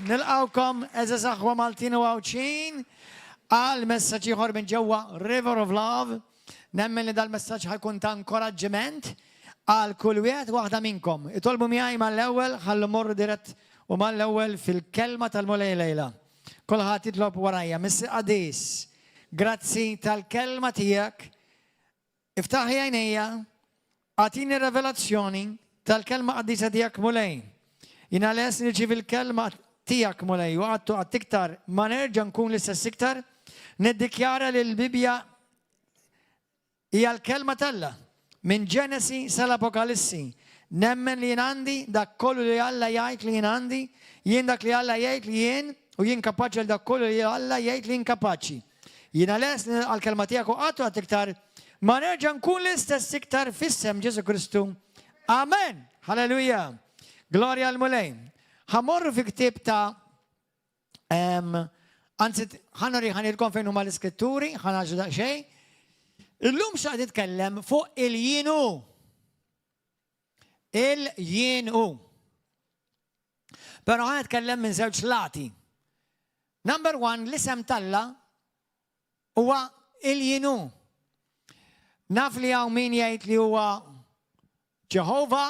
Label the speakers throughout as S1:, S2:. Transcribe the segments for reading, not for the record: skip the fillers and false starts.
S1: Nilqgħukom għeżież aħwa Maltin u Għawdxin għal messaġġ ieħor minn ġewwa River of Love. Nemmen li dal-messaġġ ħa jkun ta' inkoraġġiment għal kull wieħed waħda minnkom. Itolbu miegħi mal-ewwel ħallu morru dirett u mal-ewwel fil-kelma tal-Mulej lejla. Kulħadd jitlob warajja. Missier Qaddis, grazzi tal-kelma tiegħek. Iftaħli għajnejja, agħtini revelazzjoni tal-kelma qaddisa tiegħek Mulej. Jiena lest nirċievi l-kelma tiegħek Mulej u qatt u qatt iktar ma nerġa' nkun l-istess iktar. Niddikjara li l-Bibbja hija l-kelma t'Alla minn Ġenesi sal-Apokalissi. Nemmen li jien għandi dak kollu li Alla jgħid li jien għandi, jien dak li Alla jgħid li jien u jien kapaċi għal dak kollu li Alla jgħid li jien kapaċi. Jiena lest li nilqa' l-kelma tiegħek u qatt u qatt iktar ma nerġa' nkun l-istess iktar f'isem Ġesù Kristu. Amen! Halleluja! Glorja għall-Mulej. Ħa mmorru fi ktieb ta' anzi ħa nuri ħa ngħidilkom fejn huma l-iskritturi, ħa ngħaġġlu daqsxejn. Illum xtaqt nitkellem fuq il-jien hu. Il-jien hu. Però ħa nitkellem minn żewġ lati. Number one, l-isem t'Alla huwa il-jien hu. Naf li hawn min jgħid li huwa Ġeħova,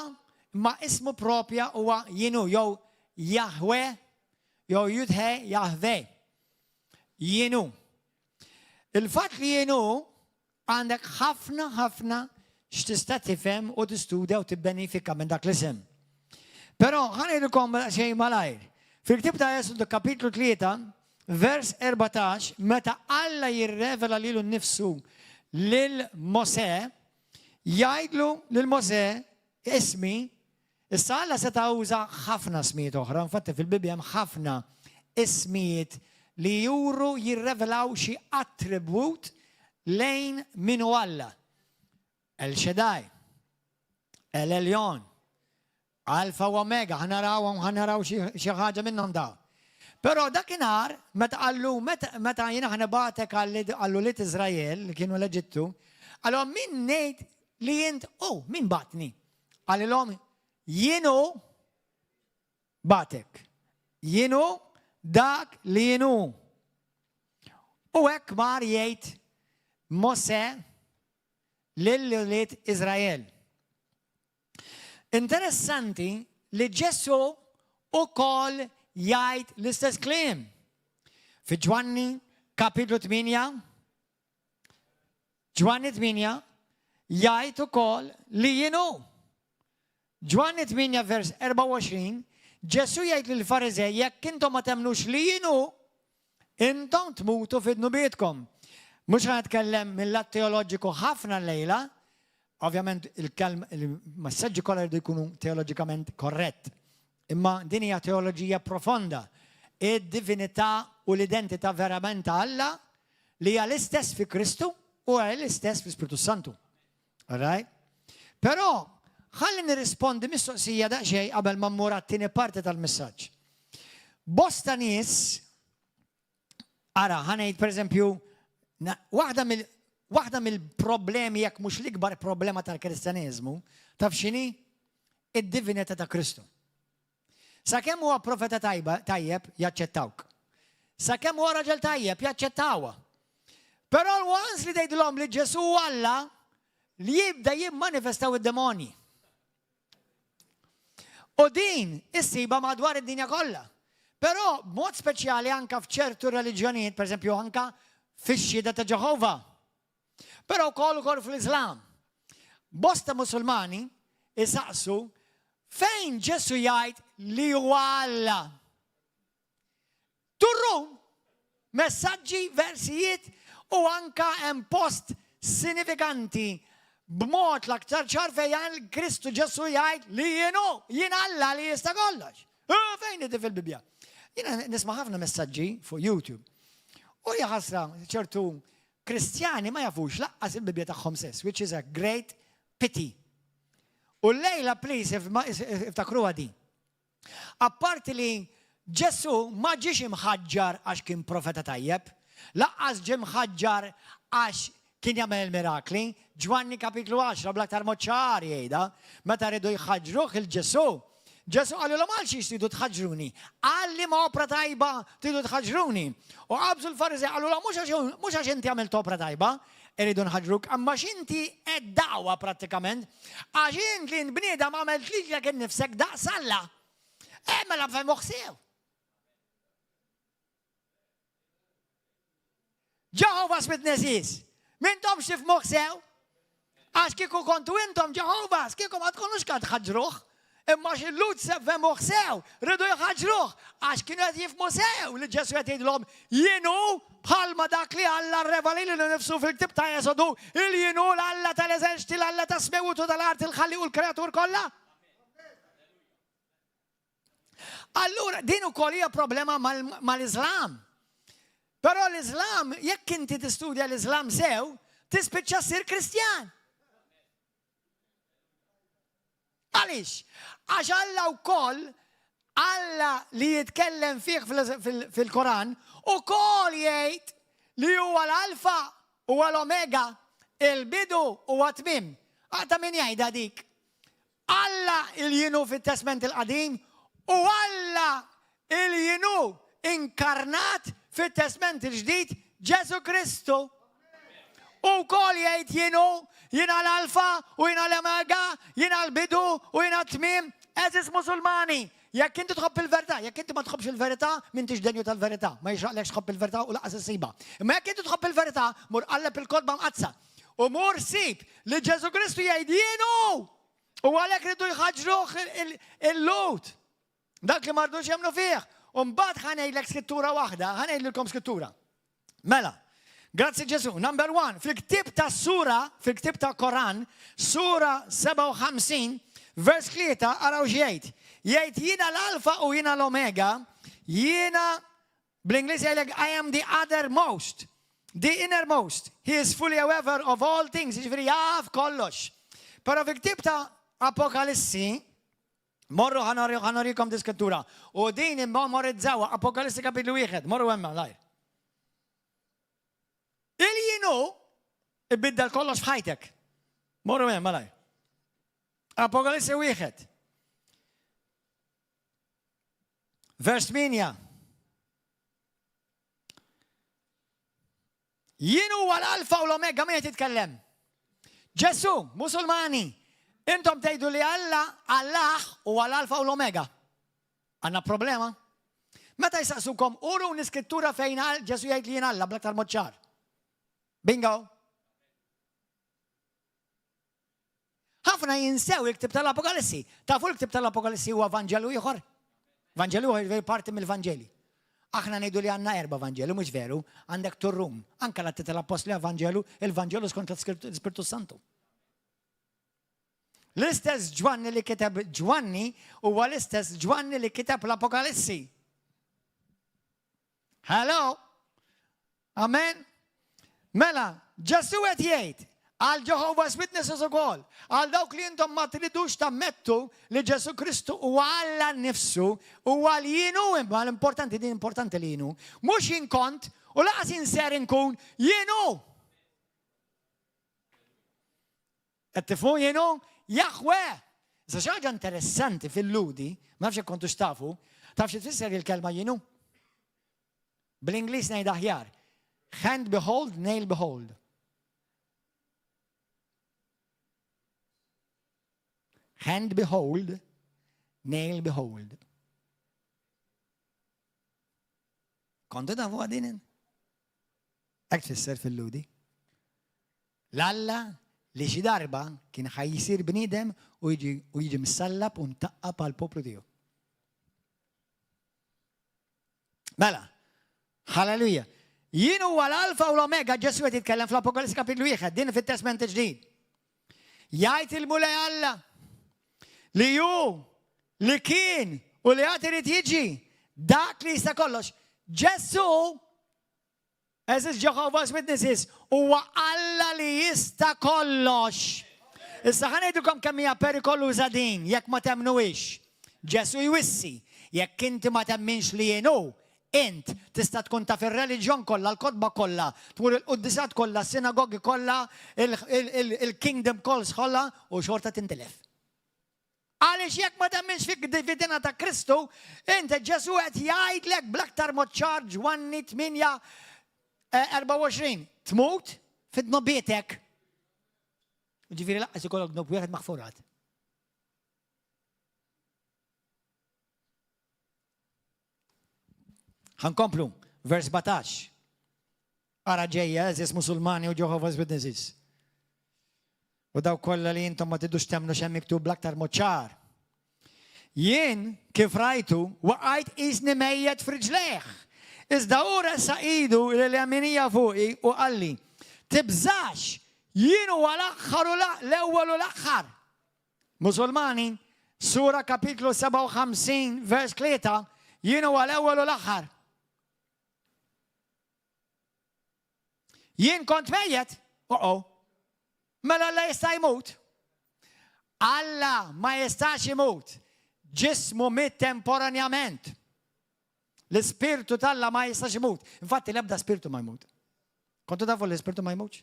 S1: imma ismu propja huwa jien hu jew Jahwe jew Judhe Jahve. Jien hu. Il-fatt li jien hu għandek ħafna ħafna x'tista' tifhem u tistudja u tibbenifika minn dak l-isem. Però ħa ngħidilkom xejn malajr. Fil-ktieb ta' Esodu kapitlu 3, vers 14, meta Alla jirrevela lilu nnifsu lil Mosè, jgħidlu lil Mosè ismi, issa Alla seta' uża ħafna ismijiet oħra, infatti fil-Bibbja hemm ħafna ismijiet li juru jirrevelaw xi attribut lejn min hu Alla. El Shaddai, El Elyon, Alfa u Omega, ħa narawhom, ħa naraw xi ħaġa minnhom dawn. Però dakinhar, meta qallu, meta jiena ħa nibgħatek għall-ulied Iżrael li kienu l-Eġittu, qalhom min ngħid li int hu, min bagħatni? Qalilhom jien hu bagħtek. Jien hu dak li jien hu. U hekk mar jgħid Mosè lil ulied Iżrael. Interessanti li Ġesù ukoll jgħid l-istess kliem. Fi Ġwanni kapitlu 8, Ġwanni 8 jgħid ukoll li jien hu. Ġwanni 8 vers 24, Ġesù jgħid lill-Fariżej jekk intom ma temmnux li jien hu, intom tmutu fi dnubietkom. Mhux ħa nitkellem mill-lat teoloġiku ħafna llejla, ovvjament il-kelm il-messaġġi kollha jridu jkunu teoloġikament korrett. Imma din hija teoloġija profonda. Id-divinità u l-identità verament ta' Alla li hija l-istess fi Kristu u hija l-istess fl-Ispirtu Santu. All right? Però ħalli nirrispondi mistoqsija daqsxejn qabel ma mmur għat-tieni parti tal-messaġġ. Bosta nies ara ħa ngħid pereżempju waħda mill waħda mill-problemi jekk mhux l-ikbar problema tal-Kristjaneżmu taf x'inhi? Id-divinità ta' Kristu. Sakemm huwa profeta tajba tajjeb jaċċettawk. Sakemm huwa raġel tajjeb jaċċettawha. Però l-once li tgħidilhom li Ġesù hu Alla li jibda jimmanifestaw id-demonji. U din issiba madwar id-dinja kollha. Però b'mod speċjali anka f'ċertu reliġjonijiet, pereżempju anka fix-xhieda ta' Ġeħova. Però wkoll ukoll fl-Iżlam. Bosta Musulmani isaqsu fejn Ġesù jgħid li huwa Alla. Turrum messaġġi, versijiet u anka hemm post sinifikanti b'mod l-aktar ċar fejn Kristu Ġesù jgħid li jien hu, jien Alla li jista' kollox. Fejn hi fil-Bibbja? Jiena nisma' ħafna messaġġi fuq YouTube. U jaħasra ċertu Kristjani ma jafux lanqas il-Bibbja tagħhom stess, which is a great pity. U llejla please iftakruha din. Apparti li Ġesù ma ġiex imħaġġar għax kien profeta tajjeb, lanqas ġie mħaġġar għax kien jagħmel il-mirakli, Ġwanni kapitlu 10 bl-aktar mod ċar jgħidha, meta riedu jħaġġruh il Ġesù. Ġesù qalilhom għal xiex tridu tħaġġruni? Għal liema opra tajba tridu tħaġġruni? U qabżu l-Fariżej qalulhom mhux għax inti għamilt opra tajba, irridu nħaġġruk, imma għax inti qed dagħwa prattikament, għax int li int bniedem għamilt lilek innifsek daqs Alla. Eh mela fehmuh sew. Jehovah's Witnesses, m'intomx tifhmuh sew. Għax kieku kontu intom Jehovah's, kieku ma tkunux kad tħaġġruh. Imma għax il-Lhud fehmuh sew, riedu jħaġġruh, għax kienu qed jifhmu sew li Ġesù qed jgħidilhom jien hu bħalma dak li Alla rrevela lilu nnifsu fil-ktieb ta' Esodu, il-jien hu l-Alla tal-eżerċti, l-Alla tas-smewwiet u tal-art, il-Ħallieq u l-Kreatur kollha. Allura, din ukoll hija problema mal-Iżlam. Però l-Iżlam, jekk inti tistudja l-Iżlam sew, tispiċċa ssir Kristjan. Għaliex? Għax Alla wkoll, Alla li jitkellem fih fil-Koran, ukoll jgħid li huwa l-Alfa u l-Omega, il-bidu u t-tmiem. Għata min jgħidha dik? Alla il-jien hu fit-Testment il-Qadim u Alla il-jien hu inkarnat fit-Testment il-Ġdid Ġesù Kristu. U wkoll jgħid jien hu, jiena l-Alfa u jiena l-Omega, jiena l-bidu u jiena t-tmiem. Għeżież Musulmani, jekk inti tħobb il-verità, jekk inti ma tħobbx il-verità, m'intix denju tal-verità, ma jixraqlekx tħobb il-verità u lanqas issibha. Imma jekk inti tħobb il-verità, mur qalleb il-kotba mqaddsa. U mur sib li Ġesù Kristu jgħid jien hu! U għalhekk ridu jħaġġruh il-Lhud. Dak li ma rdux jemmnu fih. U mbagħad ħa ngħidlek skrittura waħda, ħa ngħidlilkom skrittura. Mela, grazzi Ġesù. Number one, fil-ktieb ta' sura, fil-ktieb ta' Koran, sura 57, vers 3, araw x'jgħid. Jgħid jiena l-alfa u jiena l-omega, jiena Bl-Ingliż jgħidlek I am the other most, the innermost, he is fully aware of all things, jiġifieri jaf kollox. Però fil-ktieb ta' Apokalissi, morru ħa nurikom di skrittura, u din immemorizzawha, Apokalissi kapitlu wieħed, morru hemm malajr. Il-jien hu ibiddel kollox f'ħajtek. Morru hemm malajr. Apokalissi wieħed. Vers 8. Jien huwa l-alfa u l-omega min qed jitkellem? Ġesu, Musulmani, intom tgħidu li Alla, Allah huwa l-alfa u l-omega. Għandna problema? Meta jsaqsukom uruni skrittura fejn Ġesu jgħid li jien Alla bl-aktar mod ċar. Bingo! Ħafna jinsew il-ktib tal-Apokalissi. Tafu l-ktib tal-Apokalissi huwa Vanġelu ieħor? Vanġelu ieħor jiġifieri parti mill-Vanġeli. Aħna ngħidu li għandna erba' Vanġeli, mhux veru, għandek Turrum. Anke l-Atti tal-Appostli Vanġelu, il-Vanġelu skont l-Ispirtu Santu. L-istess Ġwanni li kiteb Ġwanni huwa l-istess Ġwanni li kiteb l-Apokalissi. Hello? Amen? Mela, Ġesù qed jgħid għal Jehovah's Witnesses ukoll, għal dawk li intom ma tridux tammettu li Ġesù Kristu huwa Alla nnifsu, huwa li jien hu, imma l-importanti din importanti li jien hu, mhux jien kont u laqas jien ser inkun, jien hu. Qed tifhmu jien hu? Jahweh! Issa xi ħaġa interessanti fil-Lhudi, ma nafx jekk kontux tafu, taf xi tfisser il-kelma jien hu? Bl-Ingliż ngħid aħjar. Hand behold, nail behold. Hand behold, nail behold. Kontu tafu għadinin? Hekk tfisser fil-Lhudi. L-Alla li xi darba kien ħa jsir bniedem u jiġi msallab u mtaqqab għall-poplu tiegħu. Mela, halleluja. Jien huwa l-Alfa u l-Omega, Ġesù qed jitkellem fl-Apokalissi kapitlu wieħed, din fit-Testment il-Ġdid. Jgħid il-Mulej Alla li hu li kien u li għad irid jiġi dak li jista' kollox. Ġesù Għeżież Jehovah's Witnesses, huwa Alla li jista' kollox. Issa ħa ngħidilkom kemm hija perikoluża din jekk ma temmnuhiex. Ġesù jwissi, jekk inti ma temminx li jien hu, int tista' tkun taf ir-reliġjon kollha, l-kotba kollha, tmur il-quddisat kollha, s-sinagogi kollha, il-kingdom calls kollha u xorta tintilef. Għaliex jekk ma temminx fid-divinità ta' Kristu, inti Ġesù qed jgħidlek bl-aktar mod ċar Ġwanni 8, 24, tmut fi dnubietek. Ġifieri laqqas ikollok dnub wieħed maħfurat. Ħankomplu, vers 17. Ara ġejja, eżis Musulmani u Jehovah's Witnesses. U daw kollha li intom ma tidux temmnu x'hemm miktub bl-aktar mod ċar. Jien, kif rajtu, waqajt qisni mejjet f'riġlejh. Iżda hu ressaq idu l-leminija fuqi u qalli, Tibżax, jien huwa l-aħħar u l-ewwel u l-aħħar. Musulmani, Sura kapitlu 57 vers 3, jien huwa l-ewwel u l-aħħar. Jien kont mejjet, oh Mela Alla jista' jmut. Alla ma jistax imut. Ġismu miet temporanjament. L-ispirtu t'Alla ma jistax imut. Infatti l-ebda spirtu ma jmut. Kontu tafu l-ispirtu ma jmutx?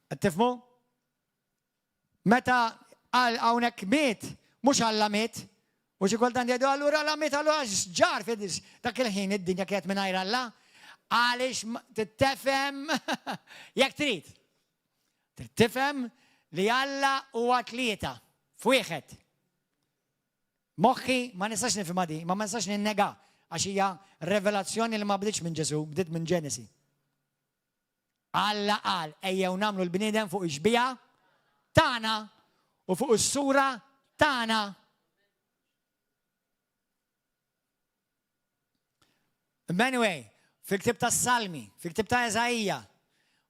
S1: Qed tifhmu? Meta qal hawnhekk miet, mhux Alla miet, u xi kultant jgħidu allura Alla miet allura x'ġar dak il-ħin id-dinja kienet mingħajr Alla? Għaliex titefhem jekk trid. Trid tifhem li Alla huwa tlieta f'wieħed. Moħħi ma nistax nifhimha di, ma ma nistax ninnega għax hija revelazzjoni li ma bdietx minn Ġesù, bdiet minn Ġenesi. Alla qal, Ejjew nagħmlu l-bniedem fuq ix-xbieha tagħna u fuq is-sura tagħna. Anyway, fil-ktib tas-Salmi, fil-ktib ta' Eżaija,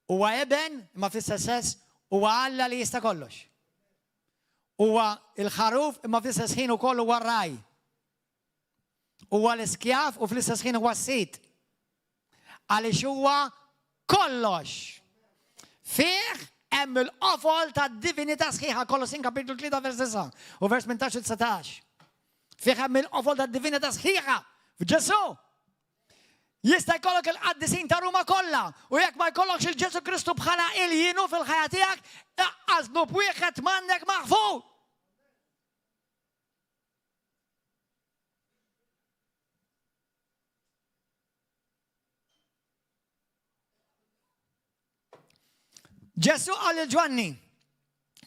S1: huwa eben imma fl-istess sens huwa Alla li jista' kollox. Huwa l-ħaruf imma fl-istess ħin ukoll huwa r-ragħaj. Huwa l-iskjav u fl-istess ħin huwa s-sid. Għaliex huwa kollox. Fih hemm il-qofol tad-divinità sħiħa, Kolossin kapitlu 3 vers 9 u vers 18 u 19. Fih hemm il-qofol tad-divinità sħiħa f'Ġesù. Jista' jkollok il-qaddisin ta' Ruma kollha u jekk ma jkollokx il-Ġesù Kristu bħala il-jienu fil-ħajja tiegħek, aqqas dnub wieħed m'għandek maħfur. Ġesu qal lil Ġwanni,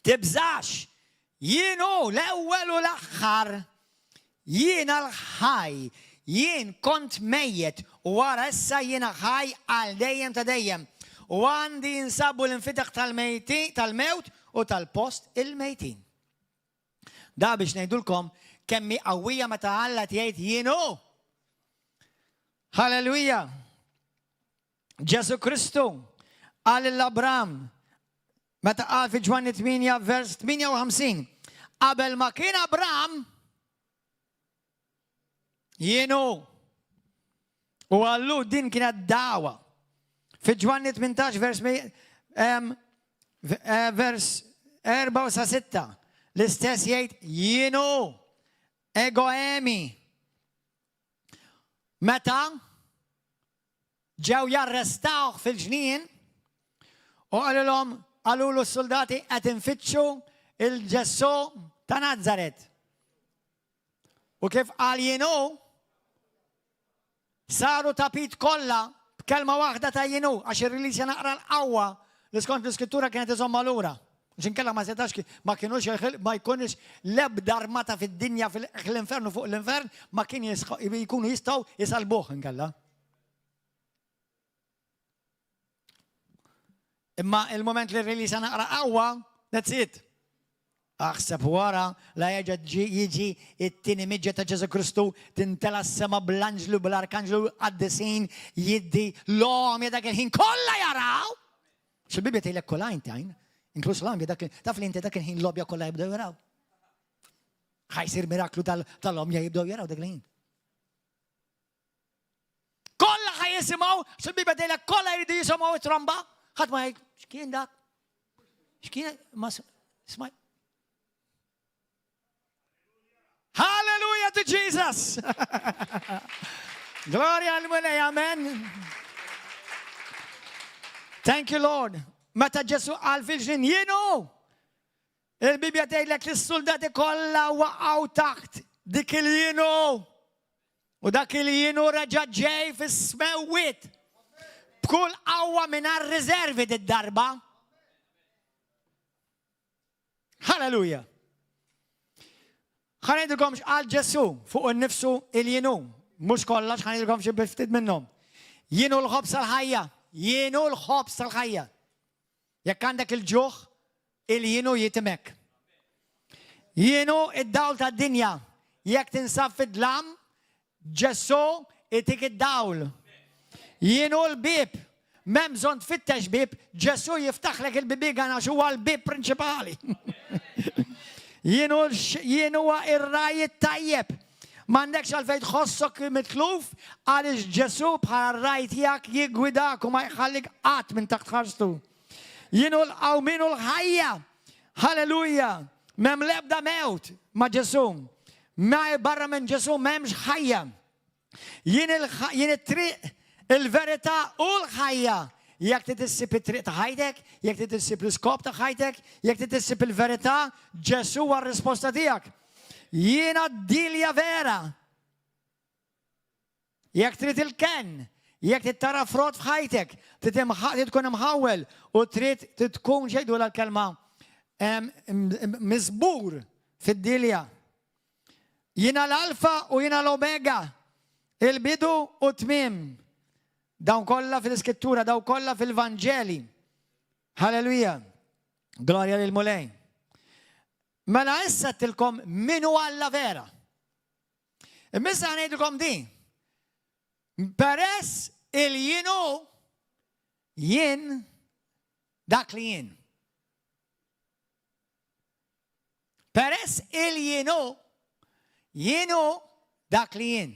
S1: tibżax, jien hu l-ewwel u l-aħħar, jiena l-ħaj, jien kont mejjet u wara issa jiena ħaj għal dejjem ta' dejjem. U għandi jinsabu l-infitaħ tal-mewt u tal-post il-mejtin. Da biex ngħidulkom kemm hi qawwija meta Alla jgħid jien hu. Halleluja! Ġesu Kristu qal lil Abram meta qal fi Ġwanni 8 vers 58 qabel ma kien Abram jien hu. U għallu din kienet dawa. Fi Ġwanni 18 vers eh, vers 4 sa 6 l-istess jgħid jien hu ego emi. Meta ġew jarrestawh fil-ġnien u qalilhom qalulu s-soldati qed infittxu il-Ġesù ta' Nazaret. U kif qal jien hu, saru tapit kollha b'kelma waħda ta' jien hu, għax ir-release naqra l-qawwa li skont l-iskrittura kienet iżomma lura. Għax inkella ma setax ma kienux ma jkunx l-ebda armata fid-dinja fil-infernu fuq l-infern ma kien jkunu jistgħu jisalbuh inkella. Imma il-moment li r-release naqra qawwa, that's it. Aħseb wara la jerġa' jiġi it-tieni miġja ta' Ġesù Kristu tintela s-sema bl-anġlu bl-arkanġlu qaddisin jiddi l-għomja dak il-ħin kollha jaraw. Xil-Bibja tgħidlek kull għajn tajn, inkluż l-għomja dak taf li inti dak il-ħin l-għomja kollha jibdew jaraw. Ħa jsir miraklu tal-għomja jibdew jaraw dak il-ħin. Kollha ħa jisimgħu, xil-Bibja tgħidlek kollha jridu jisimgħu it-tromba. Ħadd ma jgħid, x'kien dak? X'kien ma smaj. Hallelujah to Jesus! Gloria għal Mulej, amen. Thank you, Lord. Meta Ġesu qal fil-ġnien jienu. Il-Bibja tgħidlek li s-suldati kollha waqgħu taħt dik il-jienu. U dak il-jienu reġa' ġej fis-smewwiet. B'kull qawwa mingħajr riservi did-darba. Halleluja! Ħa ngħidilkom x'qal Ġesù fuq innifsu il-jienu. Mhux kollox, ħa ngħidilkom xi ftit minnhom. Jienu l-ħobż tal-ħajja. Jienu l-ħobż tal-ħajja. Jekk għandek il-ġuħ, il-jienu jitimek. Jienu id-dawl tad-dinja. Jekk tinsab fid-dlam, Ġesù jtik id-dawl. Jien hu l-bieb. M'hemm bżonn tfittex bieb, Ġesù jiftaħlek il-bibien għax huwa l-bieb prinċipali. Jien hu jien huwa ir-ragħaj it-tajjeb. M'għandekx għalfejn tħossok mitluf għaliex Ġesù bħala r-ragħaj tiegħek jiggwidak u ma jħallik qatt minn taħt ħarstu. Jien hu l-qawmien u l-ħajja. Halleluja! M'hemm l-ebda mewt ma' Ġesù. Ma barra minn Ġesù m'hemmx ħajja. Jien jien it-triq, il-verità u l-ħajja. Jekk trid issib it-triq ta' ħajtek, jekk trid issib l-iskop ta' ħajtek, jekk trid issib il-verità, Ġesù huwa r-risposta tiegħek. Jiena d-dilja vera. Jekk trid il-kenn, jekk trid tara frott f'ħajtek, trid tkun imħawwel u trid tkun xejdu l-kelma miżbur fid-dilja. Jiena l-alfa u jiena l-omega, il-bidu u tmiem. Dawn kollha fil-iskrittura, dawn kollha fil-Vanġeli. Halleluja. Glorja lil Mulej. Mela issa tilkom min hu Alla vera. Imma issa ngħidilkom din. Peress il jienu jien dak li jien. Peress il jienu jienu dak li jien.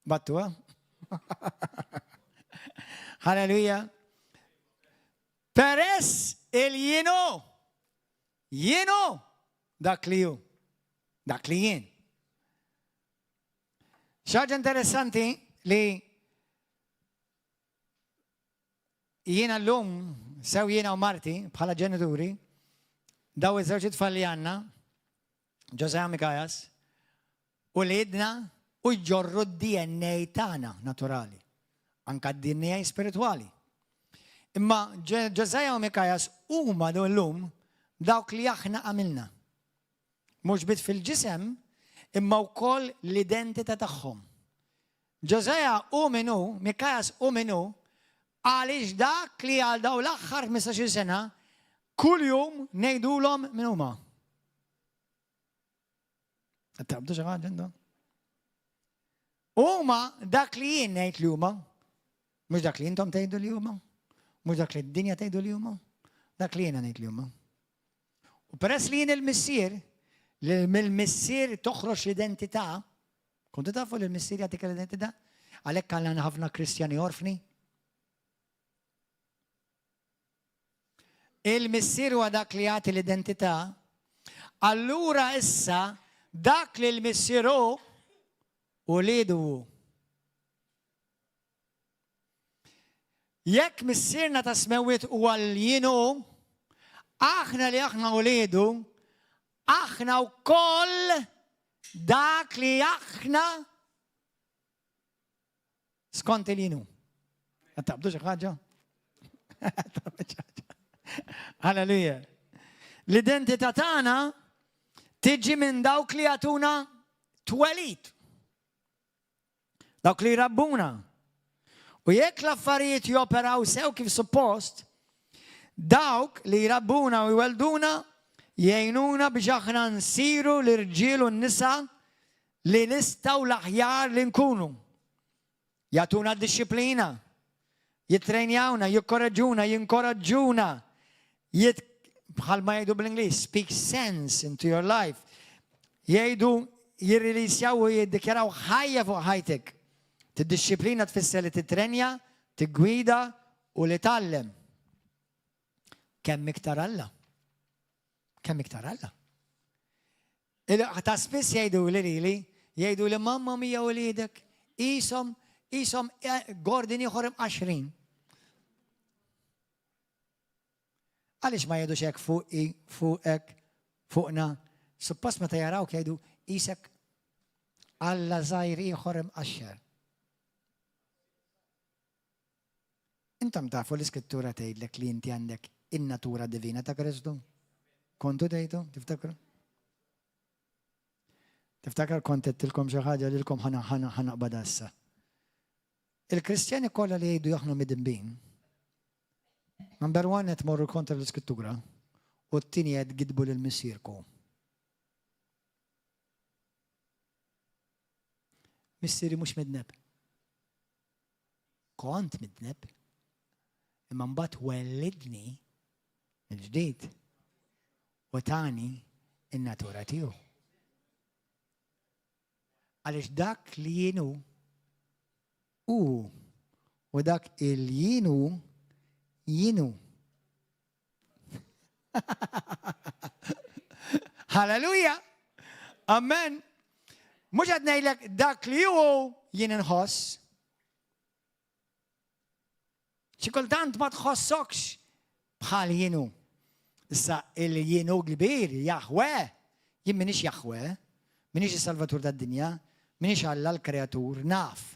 S1: Battuha? Halleluja. Peress il jienu jienu Dak li hu. Dak li jien. Xaġa interessanti li jiena llum sew jiena u marti bħala ġenituri daw iż-żewġ tfal li għandna, Ġose Mikajas, u lidna u jġorru d-DNA tagħna naturali, anka d-DNA spiritwali. Imma Ġożaja u Mikajas huma llum dawk li aħna għamilna. Mhux biss fil-ġisem, imma wkoll l-identità tagħhom. Ġożaja hu min hu, Mikajas hu min hu, għaliex dak li għal dawn l-aħħar 15-il sena kuljum ngħidulhom min huma. Qed taqbdu xi ħaġa intom? Huma dak li jien ngħid li huma, mhux dak li intom tgħidu li huma, mhux dak li d-dinja tgħidu li huma, dak li jiena ngħid li huma. U peress li jien il-missier, li mill-missier toħroġ l-identità, kontu tafu li l-missier jagħtik l-identità? Għalhekk għandna ħafna Kristjani orfni. Il-Missier huwa dak li jagħti l-identità. Allura issa dak li l-Missier hu, uliedu hu. Jekk Missierna tas-smewwiet huwa l-jien hu, aħna li aħna uliedu, aħna wkoll dak li aħna Skont il-jinu. Qed taqbdu xi ħaġa? Halleluja. L-identità tagħna tiġi minn dawk li jagħtuna twelid. Dawk li jrabbuna. U jekk l-affarijiet joperaw sew kif suppost, dawk li jrabbuna u jwelduna jgħinuna biex aħna nsiru l-irġiel u n-nisa li nistgħu l-aħjar li nkunu. Jagħtuna d-dixxiplina, jittrejnjawna, jikkoreġuna, jinkoraġġuna, jit bħalma jgħidu bl-Ingliż, speak sense into your life. Jgħidu jirrilisjaw u jiddikjaraw ħajja fuq ħajtek. Tiddixxiplina tfisser li titrenja, tiggwida u li tgħallem. Kemm iktar Alla? Kemm iktar Alla? Ta' spiss jgħidu li lili, jgħidu li mamma mia uliedek, qishom, qishom eh, gordin ieħor imqaxrin. Għaliex ma jgħidux hekk fuqi, fuqek, fuqna? Suppost meta jarawk jgħidu qisek Alla żgħir ieħor imqaxxar. Intom tafu l-Iskrittura tgħidlek li inti għandek in-natura divina ta' Kristu? Kontu tgħidu, tiftakru? Tiftakar kont għedtilkom xi ħaġa lilkom ħa naqbadha issa. Il-Kristjani kollha li jgħidu aħna midinbin, number one qed morru kontra l-Iskrittura u t-tieni qed gidbu lil missierkom. Missieri mhux midneb. Kont midneb, imma mbagħad wellidni mill-ġdid u tani n-natura tiegħu. Għaliex dak li jien hu, hu u dak il jien hu, jien hu. Halleluja! Amen! Mhux qed ngħidlek dak li hu jien inħoss. Xi kultant ma tħossokx bħal jien hu. Issa il-jien hu kbir, Jahwe, jien m'iniex Jahwe, m'iniex is-Salvatur tad-dinja, m'iniex Alla l-Kreatur, naf.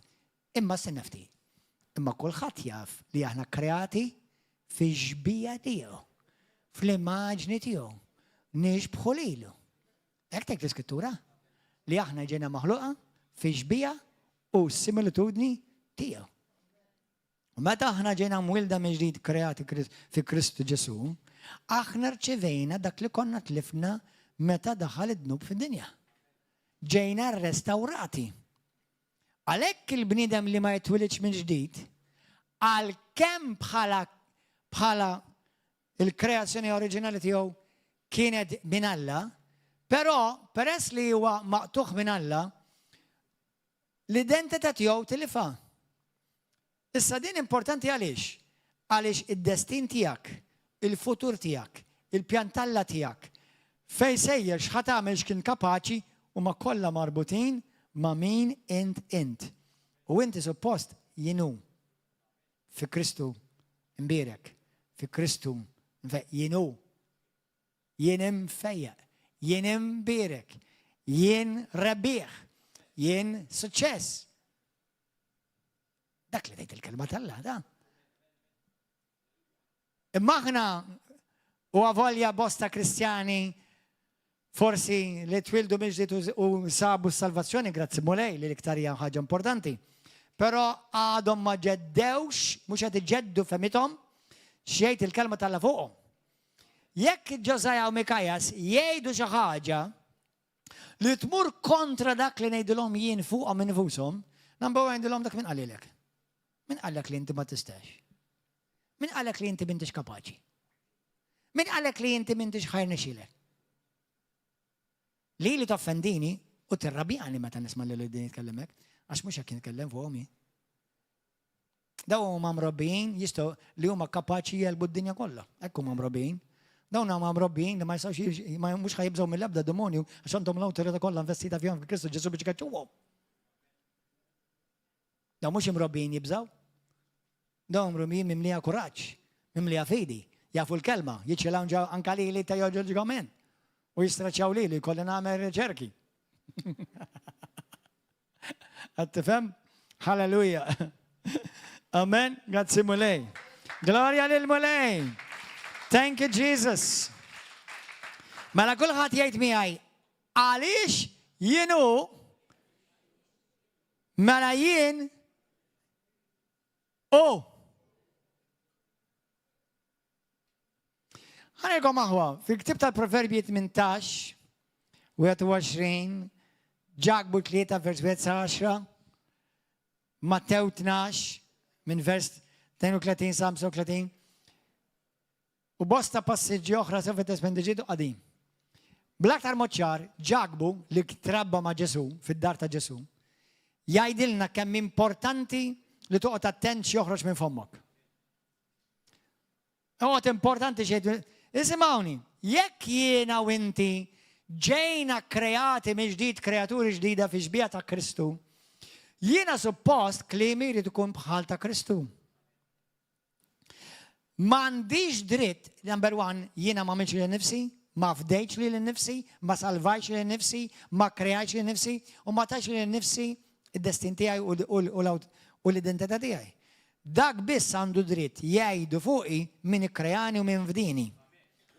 S1: Imma stenna ftit. Imma kulħadd jaf li aħna kreati fix-xbieha tiegħu, fl-immaġni tiegħu, nixbħu lilu. Hekk tgħid l-Iskrittura li aħna ġejna maħluqa fix-xbieha u s-similitudni tiegħu. U meta aħna ġejna mwilda minn ġdid kreati fi Kristu Ġesù, aħna rċevejna dak li konna tlifna meta daħal id-dnub fid-dinja. Ġejna rrestawrati. Għalhekk il-bniedem li ma jitwilidx minn ġdid, għalkemm bħala bħala il-kreazzjoni oriġinali tiegħu kienet minn Alla, però peress li huwa maqtugħ minn Alla, l-identità tiegħu tilifha. Issa din importanti għaliex? Għaliex id-destin tiegħek, il-futur tiegħek, il-pjan t'Alla tiegħek, fejn sejjer, x'ħa tagħmel, x'kien kapaċi, huma kollha marbutin ma' min int int. U inti suppost jien hu. Fi Kristu mbierek, fi Kristu jien hu. Jien imfejjaq, jien imbierek, jien rebbieħ, jien suċċess. Dak li tgħid il-kelma t'Alla, da. Imma aħna u avolja bosta Kristjani forsi li twildu mill-ġdid u sabu s-salvazzjoni, grazzi Mulej li l-iktar hija ħaġa importanti. Però għadhom ma ġeddewx, mhux qed iġeddu femithom, x'jgħid il-kelma t'Alla fuqhom. Jekk Ġosaja u Mikajas jgħidu xi ħaġa li tmur kontra dak li ngħidilhom jien fuqhom infushom, number one ngħidilhom dak min qalilek. Min qallek li inti ma tistax? Min qallek li inti m'intix kapaċi? Min qallek li inti m'intix ħajr nixilek? Li li toffendini u tirrabjani meta nisma' lil din jitkellem hekk, għax mhux hekk jitkellem fuqhom Dawn huma mrobbijin jistgħu li huma kapaċi jelbu d-dinja kollha. Hekk huma mrobbijin. Dawn huma mrobbijin li ma jistgħux ma mhux ħajibżgħu mill-ebda demonju għax għandhom l-awtorità kollha investita fihom fi Kristu Ġesu biex ikaċċuhom. Dawn mhux imrobbijin jibżgħu. Dawn mrobbijin mimlija kuraġġ, mimlija fidi, jafu l-kelma, jiċċelanġaw anka lili teoloġikament u jistraċċjaw lili jkolli nagħmel riċerki. Qed tifhem? Halleluja. Amen. Grazzi Mulej. Glorja lil Mulej. Thank you Jesus. Mela kulħadd jgħid miegħi għaliex jien hu mela jien hu. Ħa ngħidilkom aħwa, fil-ktib tal-Proverbji 18, 21, Ġakbu 3 vers 1 sa 10, Mattew 12 minn vers 32 sa 35, u bosta passiġġi oħra sew fit-Testment Ġdid u Qadim. Bl-aktar mod ċar, Ġakbu li trabba ma' Ġesu, fid-dar ta' Ġesu, jgħidilna kemm importanti li toqgħod attent x'joħroġ minn fommok. Għot importanti xejn. Isimgħuni, jekk jiena u inti ġejna kreati mill-ġdid kreaturi ġdida fi xbieha ta' Kristu, jiena suppost kliemi jrid ikun bħal ta' Kristu. M'għandix dritt, number one, jiena ma għamiltx lili nnifsi, ma fdejtx lili nnifsi, ma salvajtx lili nnifsi, ma kreajtx lili nnifsi u ma tajtx lili nnifsi id-destin tiegħi u l-identità tiegħi. Dak biss għandu dritt jgħidu fuqi min ikkreani u min fdini.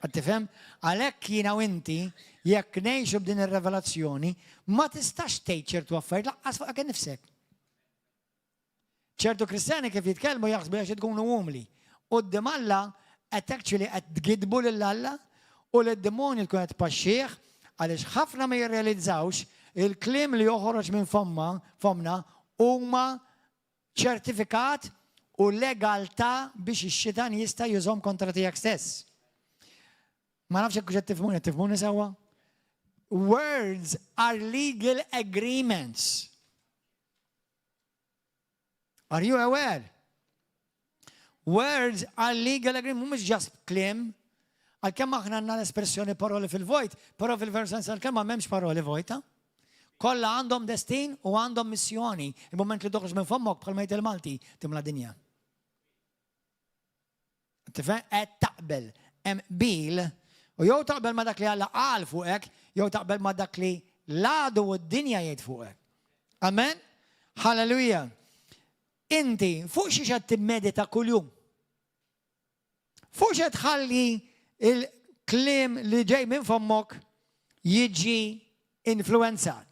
S1: Qed tifhem? Għalhekk jiena u inti, jekk ngħixu b'din ir-revelazzjoni, ma tistax tgħid ċertu affarijiet lanqas fuqek innifsek. Ċertu Kristjani kif jitkellmu jaħsbu għax tkunu umli. Quddiem Alla qed actually qed tgidbu lil Alla u lid-demonju tkun qed tpaxxih għaliex ħafna ma jirrealizzawx il-kliem li joħroġ minn fomma fomna huma ċertifikat u legaltà biex ix-xitan jista' jużhom kontra tiegħek stess. Ma nafx jekk qed tifhmuni, qed tifhmuni sewwa? Words are legal agreements. Are you aware? Words are legal agreement, mhumiex just kliem. Għalkemm aħna għandna l-espressjoni paroli fil-vojt, però fil-veru sens tal-kelma m'hemmx paroli vojta. Kollha għandhom destin u għandhom missjoni. Il-moment li toħroġ minn fommok bħalma jgħid il-Malti timla dinja. Tifhem qed taqbel hemm qbil u jew taqbel ma dak li Alla qal fuqek, jew taqbel ma dak li l-għadu u d-dinja jgħid fuqek. Amen? Halleluja. Inti fuq xi qed timmedita kuljum. Fuq xi tħalli il-kliem li ġej minn fommok jiġi influenzat.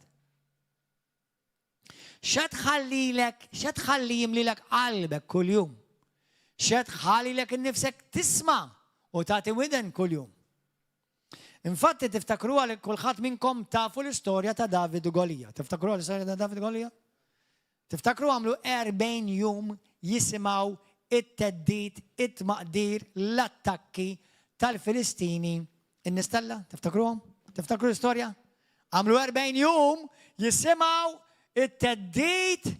S1: X'qed tħallilek, x'qed tħalli jimlilek qalbek kuljum? X'qed tħallilek innifsek tisma' u tagħti widen kuljum? Infatti tiftakruha li kulħadd minnkom tafu l-istorja ta' David u Golija. Tiftakruha l-istorja ta' David u Golija? Tiftakru għamlu 40 jum jisimgħu it-teddid, it-tmaqdir, l-attakki tal-Filistini in-nies t'Alla? Tiftakruhom? Tiftakru l-istorja? Għamlu 40 jum jisimgħu it-teddid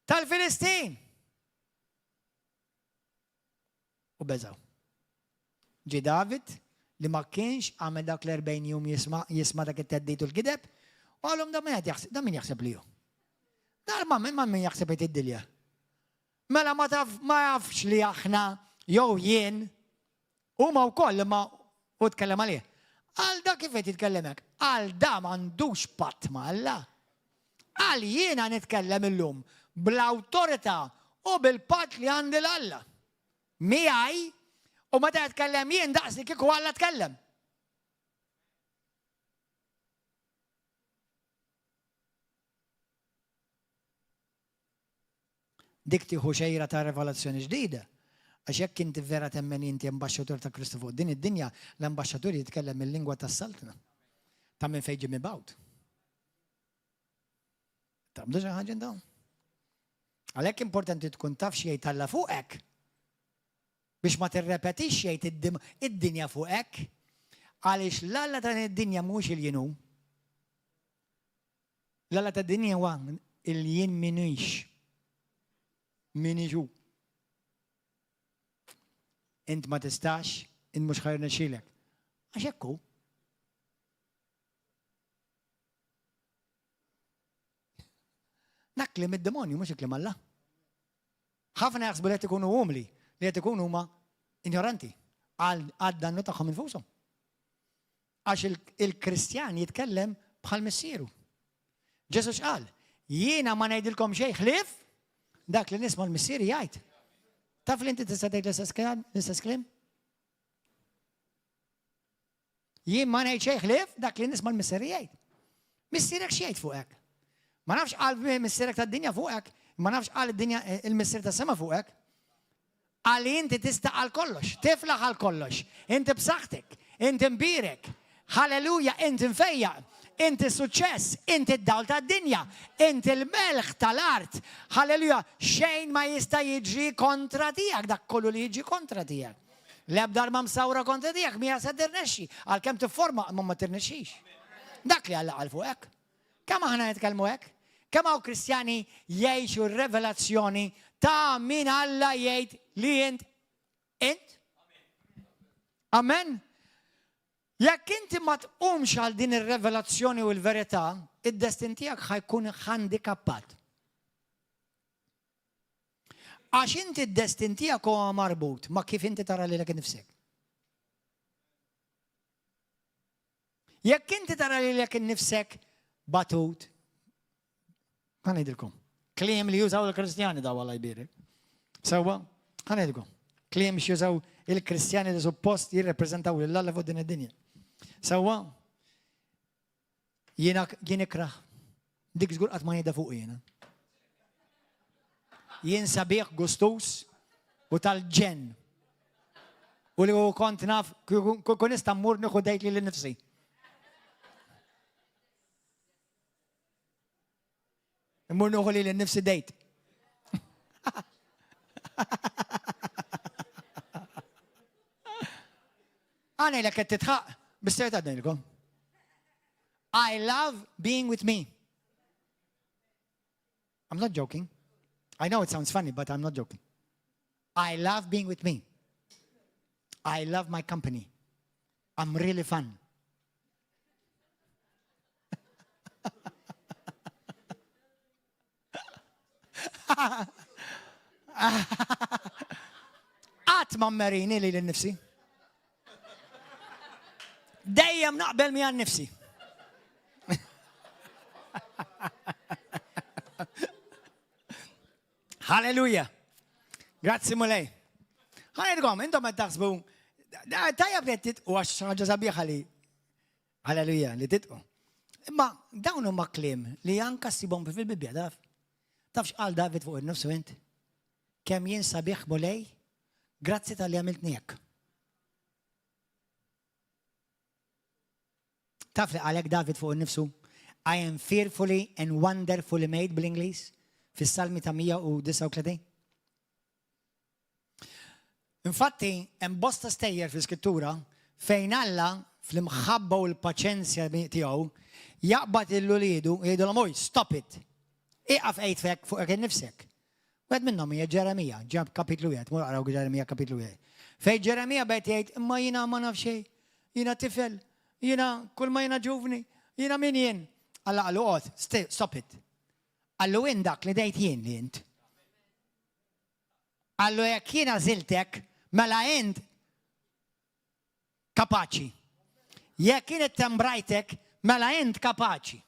S1: tal-Filistin. U beżaw. Ġie David li ma kienx għamel dak l-40 jum jisma' jisma' dak it-teddid u l-gideb, u qalhom da min qed jaħseb, da min jaħseb li hu. Da ma min jaħseb qed id-dilja. Mela ma taf ma jafx li aħna jew jien huma wkoll imma hu tkellem għalih. Għal da kif qed jitkellem hekk? Għal da m'għandux patt ma' Alla. Għal jiena nitkellem illum bl-awtorità u bil-patt li għandi 'l Alla. Miegħi u meta nitkellem jien daqs li kieku Alla tkellem. Dik tieħu xejra ta' revelazzjoni ġdida. Għax jekk inti vera temmen inti ambaxxatur ta' Kristu fuq din id-dinja, l-ambaxxatur jitkellem il-lingwa tas-saltna. Ta' minn fejn ġie mibgħut. Taqbdu xi ħaġa intom? Għalhekk importanti tkun taf x'jgħid Alla fuqek. Biex ma tirrepetix x'jgħid id-dinja fuqek. Għaliex l-Alla ta' din id-dinja mhuwiex il-jien hu. L-alla tad-dinja huwa il-jien minix. Minix hu. Int ma tistax, int mhux ħa jirnexxilek. Għax hekk hu. Dak kliem id-demonju mhux il-kliem Alla. Ħafna jaħsbu li qed ikunu umli, li qed ikunu huma ignoranti għal dannu tagħhom infushom. Għax il-Kristjan jitkellem bħal missieru. Ġesu x'qal? Jiena ma ngħidilkom xejn ħlief dak li nisma' l-missieri jgħid. Taf li inti tista' tgħid l-istess kliem? Jien ma ngħid xejn ħlief dak li nisma' l-missieri jgħid. Missierek x'jgħid fuqek? Ma nafx qal missierek tad-dinja fuqek, ma nafx qal id-dinja il-missier tas-sema fuqek. Qal li inti tista' għal kollox, tiflaħ għal kollox, inti b'saħħtek, inti mbierek, hallelujah, inti mfejjaq, inti suċċess, inti d-dawl tad-dinja, inti l-melħ tal-art, hallelujah, xejn ma jista' jiġri kontra tiegħek, dak kollu li jiġi kontra tiegħek. L-ebda arma msawra kontra tiegħek mija se tirnexxi, għalkemm tifforma imma ma tirnexxix. Dak li Alla qal fuqek. Kemm aħna nitkellmu hekk? Kemm hawn Kristjani jgħixu r-revelazzjoni ta' min Alla jgħid li int int? Amen. Jekk inti ma tqumx għal din ir-revelazzjoni u l-verità, id-destin tiegħek ħa jkun handikappat. Għax inti d-destin tiegħek huwa marbut ma' kif inti tara lilek innifsek. Jekk inti tara lilek innifsek batut, ħa ngħidilkom, kliem li jużaw il-Kristjani daw Alla jbierek. Sewwa, ħa ngħidilkom, kliem x'jużaw il-Kristjani li suppost jirrepreżentaw lil Alla fuq din id-dinja. Sewwa, jiena jien ikrah. Dik żgur qatt ma ngħidha fuq jiena. Jien sabiħ gustus u tal-ġenn. U li kont naf, kieku nista' mmur nieħu dejt lili nnifsi. Immur nieħu lili nnifsi dejt. Għana ilek qed titħaq, bis-serjetà ngħidilkom. I love being with me. I'm not joking. I know it sounds funny, but I'm not joking. I love being with me. I love my company. I'm really fun. Qatt ma mmerini lili nnifsi. Dejjem naqbel miegħi nnifsi. Halleluja. Grazzi Mulej. Ħanedkom, intom qed taħsbu, tajjeb li qed titqu għax ħaġa sabiħa li Halleluja, li titqu. Imma dawn huma kliem li anka ssibhom fil-Bibbja, taf? Taf x'qal David fuq innifsu int? Kemm jien sabiħ Mulej, grazzi talli għamiltni hekk. Taf li qalek David fuq innifsu? I am fearfully and wonderfully made bl-Ingliż fis-Salmi ta' 139. Infatti, hemm bosta stejjer fl-Iskrittura fejn Alla, fl-imħabba u l-paċenzja tiegħu, jaqbad lil uliedu u jgħidilhom, Oj, stop it! Ieqaf għid fek fuqek innifsek. Wieħed minnhom hija Ġeremija, ġab kapitlu wieħed, mur aqraw Ġeremija kapitlu wieħed. Fejn Ġeremija bed jgħid, imma jiena ma naf xejn, jiena tifel, jiena kull ma jiena ġuvni, jiena min jien. Alla qallu oqgħod, stop it. Qallu int dak li dejt jien li int. Qallu jekk jien għażiltek, mela int kapaċi. Jekk jien ittembrajtek, mela int kapaċi.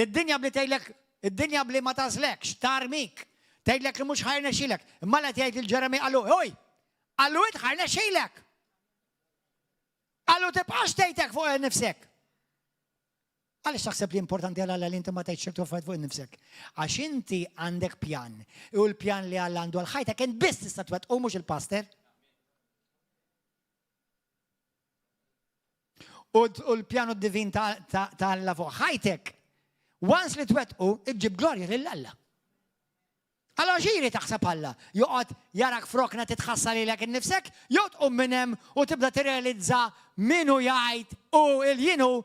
S1: Id-dinja bli tgħidlek, id-dinja bli ma tagħżlekx, tarmik, tgħidlek li mhux ħa jirnexxilek. Imma Alla jgħid lil Ġeremija qallu, oj, qallu int ħa jirnexxilek. Qallu tibqax tgħid hekk fuq nifsek. Għaliex taħseb li importanti għal Alla li inti ma tgħidx ċertu affarijiet fuq innifsek? Għax inti għandek pjan. U l-pjan li Alla għandu għal ħajtek int biss tista' twettqu mhux il-pastor. U l-pjanu divin ta' Alla fuq ħajtek, once li twettqu, iġġib glorja lil Alla. Allura xi jrid taħseb Alla? Joqgħod jarak f'rokna titħassar lilek innifsek? Jew tqum minn hemm u tibda tirrealizza min hu jgħid u l-jien hu,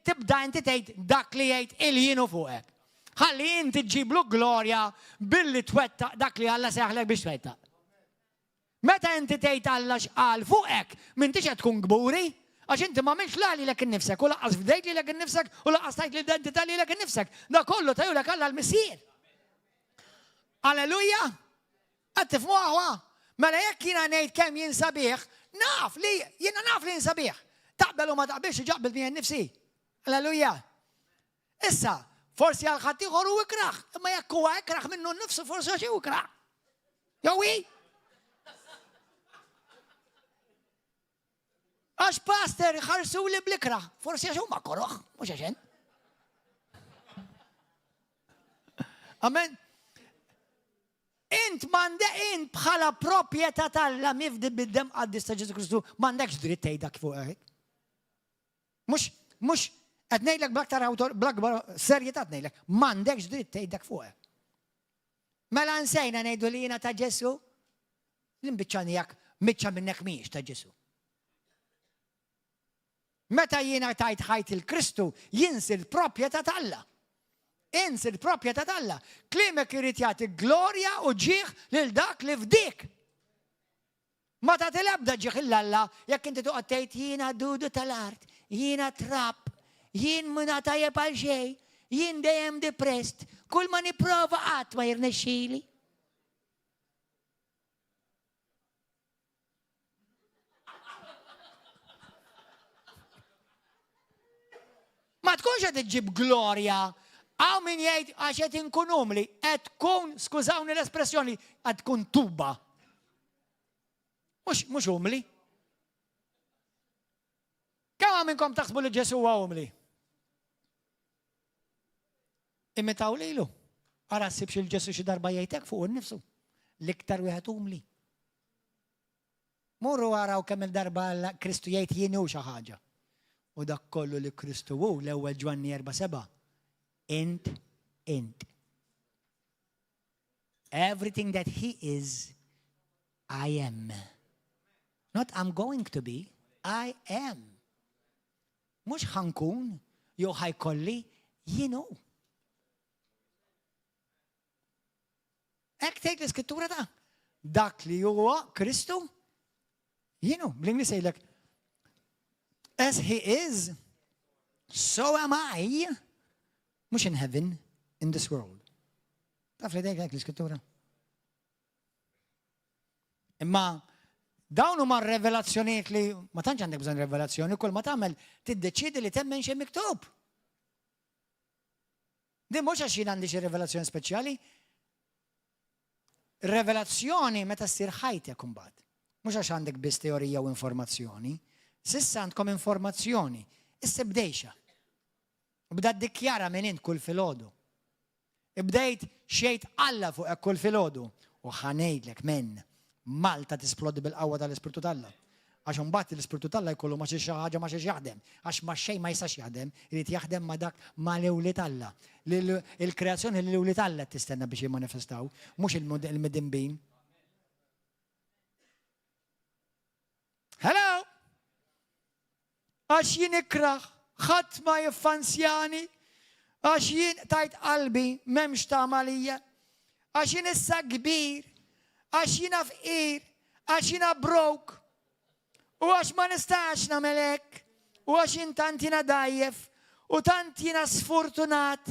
S1: tibda inti tgħid dak li jgħid il-jien hu fuqek. Ħalli inti ġġiblu glorja billi twettaq dak li Alla sejjaħlek biex twettaq. Meta inti tgħid Alla x'qal fuqek, m'intix qed tkun kburi, għax inti m'għamiltx la lilek innifsek u lanqas fdejt lilek innifsek u lanqas tajt l-identità lilek innifsek. Dak kollu tajulek Alla l-Missier. Alleluja! Qed tifhmu aħwa? Mela jekk jiena ngħid kemm jien sabiħ, naf li jiena naf li jien sabiħ. Taqbel u ma taqbilx diġà qbilt miegħi nnifsi. Alleluja! Issa, forsi għal ħaddieħor hu ikrah, imma jekk huwa ikrah minnu nnifsu forsi għax hu ikrah. Jew hi? Għax pastor ħarsu li bl-ikrah, forsi għax huma koroħ, mhux għax Amen. Int m'għandek int bħala proprjetà t'Alla mifdi bid-demm qaddis ta' Ġesu Kristu m'għandekx dritt tgħid dak fuq hekk. Mhux, mhux, qed ngħidlek bl-aktar awtor, bl-akbar serjetà qed ngħidlek, m'għandekx dritt tgħid dak fuqek. Mela nsejna ngħidu li jiena ta' Ġesu, l-imbiċċa miegħek, miċċa minnek mhijiex ta' Ġesu. Meta jiena tajt ħajt il-Kristu, jien sirt proprjetà t'Alla. Int sirt proprjetà t'Alla. Kliemek irid jagħti glorja u ġieħ lil dak li fdiek. Ma tagħti l-ebda ġieħ 'il Alla jekk inti toqgħod tgħid jiena dudu tal-art, jiena trab, jien mhuna tajjeb għal xejn, jien dejjem depressed, kull ma nipprova qatt ma jirnexxili. Ma tkunx qed iġġib glorja. Hawn min jgħid għax qed inkun umli, qed tkun, skużawni l-espressjoni, qed tkun tuba. Mhux mhux umli. Kemm hawn minnkom taħsbu li Ġesu huwa umli? Imitaw lilu. Ara ssibx il-Ġesu xi darba jgħidek fuq innifsu. L-iktar wieħed umli. Morru araw kemm-il darba Alla, Kristu jgħid jien hu xi ħaġa. U dak kollu li Kristu hu, l-ewwel Ġwanni 4:7, int int. Everything that he is, I am. Not I'm going to be, I am. Mhux ħa nkun jew ħa jkolli, jien hu. Hekk tgħid l-iskrittura ta' dak li huwa Kristu jienu. Bl-Ingliż jgħidlek as he is, so am I, mhux in heaven, in this world. Taf li tgħid hekk l-iskrittura? Imma dawn huma revelazzjonijiet li ma tantx għandek bżonn revelazzjoni, kull ma tagħmel tiddeċiedi li temmen xi miktub. Din mhux għax jien għandi xi rivelazzjoni speċjali. Revelazzjoni meta ssir ħajtek imbagħad. Mhux għax għandek biss teorija u informazzjoni. S'issa għandkom informazzjoni. Issa bdejxa. Bda ddikjara min int kull filgħodu. Ibdejt xejt Alla fuqek kull filgħodu u ħa ngħidlek men, Malta tisplodi bil-qawwa tal-Ispirtu t'Alla. Għax imbagħad l-Ispirtu t'Alla jkollu ma' xi ħaġa ma' xiex jaħdem. Għax ma' xejn ma jistax jaħdem, irid jaħdem ma' dak ma' l-wlied Alla. Il-kreazzjoni li l-wlied Alla qed tistenna biex jimmanifestaw, mhux il-midinbin. Hello! Għax jien ikrah, ħadd ma jiffansjani, għax jien qtajt qalbi, m'hemmx tama għalija. Għax jien issa kbir, għax jiena fqir, għax jiena broke, u għax ma nistax nagħmel hekk, u għax jien tant jiena dgħajjef, u tant jiena sfortunat,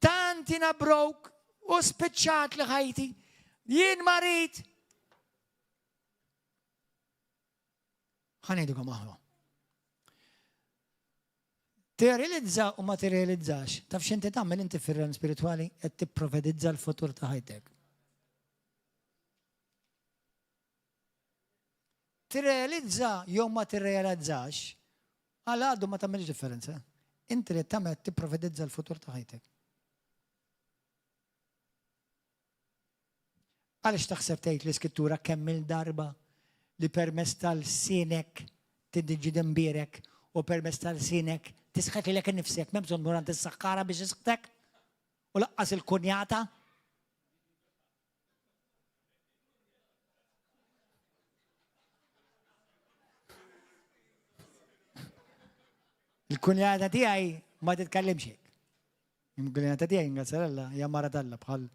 S1: tant jiena broke, u spiċċat li ħajti. Jien marid. Ħa ngħidilkom aħwa. Tirrealizza u ma tirrealizzax, taf x'inti tagħmel inti fir-realm spiritwali qed tipprofetizza l-futur ta' ħajtek. Tirrealizza jew ma tirrealizzax, għal għadu ma tagħmilx differenza. Inti li tagħmel tipprofetizza l-futur ta' ħajtek. Għaliex taħseb tgħid l-Iskrittura kemm-il darba li permezz ta' lsienek tiġi imbierek u permezz ta' lsienek tisħet lilek innifsek, m'hemm bżonn tmur għand is-saħħara biex isħtek u laqqas il-kunjata. Il-kunjata tiegħi ma titkellimx hekk. Il-kunjata tiegħi ingrazzja Alla hija mara t'Alla bħal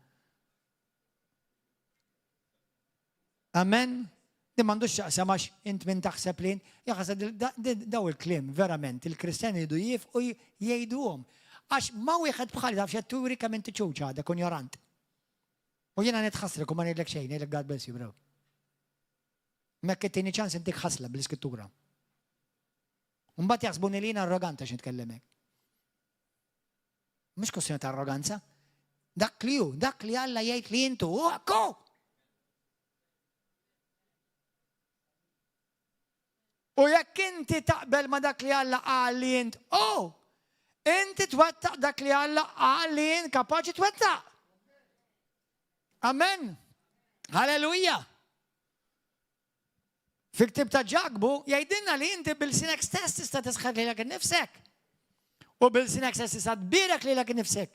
S1: Amen. Din m'għandux x'jaqsam għax int min taħseb li int. Jaħasra daw il-kliem verament il-Kristjani jridu jifqu jgħiduhom. Għax ma wieħed bħali taf x'qed turi kemm inti ċuċ għadek u injorant. U jiena nitħassrek u ma ngħidlek xejn, ngħidlek God bless you bro. Mekk ittini ċans intik ħasla bl-iskrittura. Mbagħad jaħsbuni li jiena arroganta għax nitkellem hekk. Mhux kwestjoni ta' arroganza. Dak li hu, dak li Alla jgħid li intu, hu hekk hu. U jekk inti taqbel ma dak li Alla qal li int hu, inti twettaq dak li Alla qal li int kapaċi twettaq. Amen. Halleluja. Fil-ktib ta' Ġakbu jgħidilna li inti bil-sinek stess tista' tisħet lilek innifsek. U bil-sinek stess tista' tbierek lilek innifsek.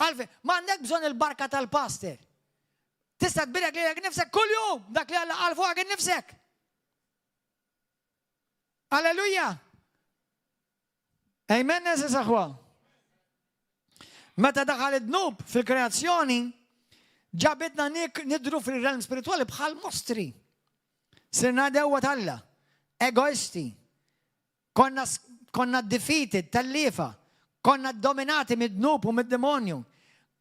S1: Għalfejn, m'għandek bżonn il-barka tal-pastor. Tista' tbierek lilek innifsek kuljum dak li Alla qal fuqek innifsek. Alleluja! Amen, eżis aħwa. Meta daħal id-dnub fil-kreazzjoni, ġabitna nidru fil-realm spiritwali bħal mostri. Sirna dewwa t'Alla, egoisti, konna, konna defeated, tellifa, konna dominati mid-dnub u mid-demonju,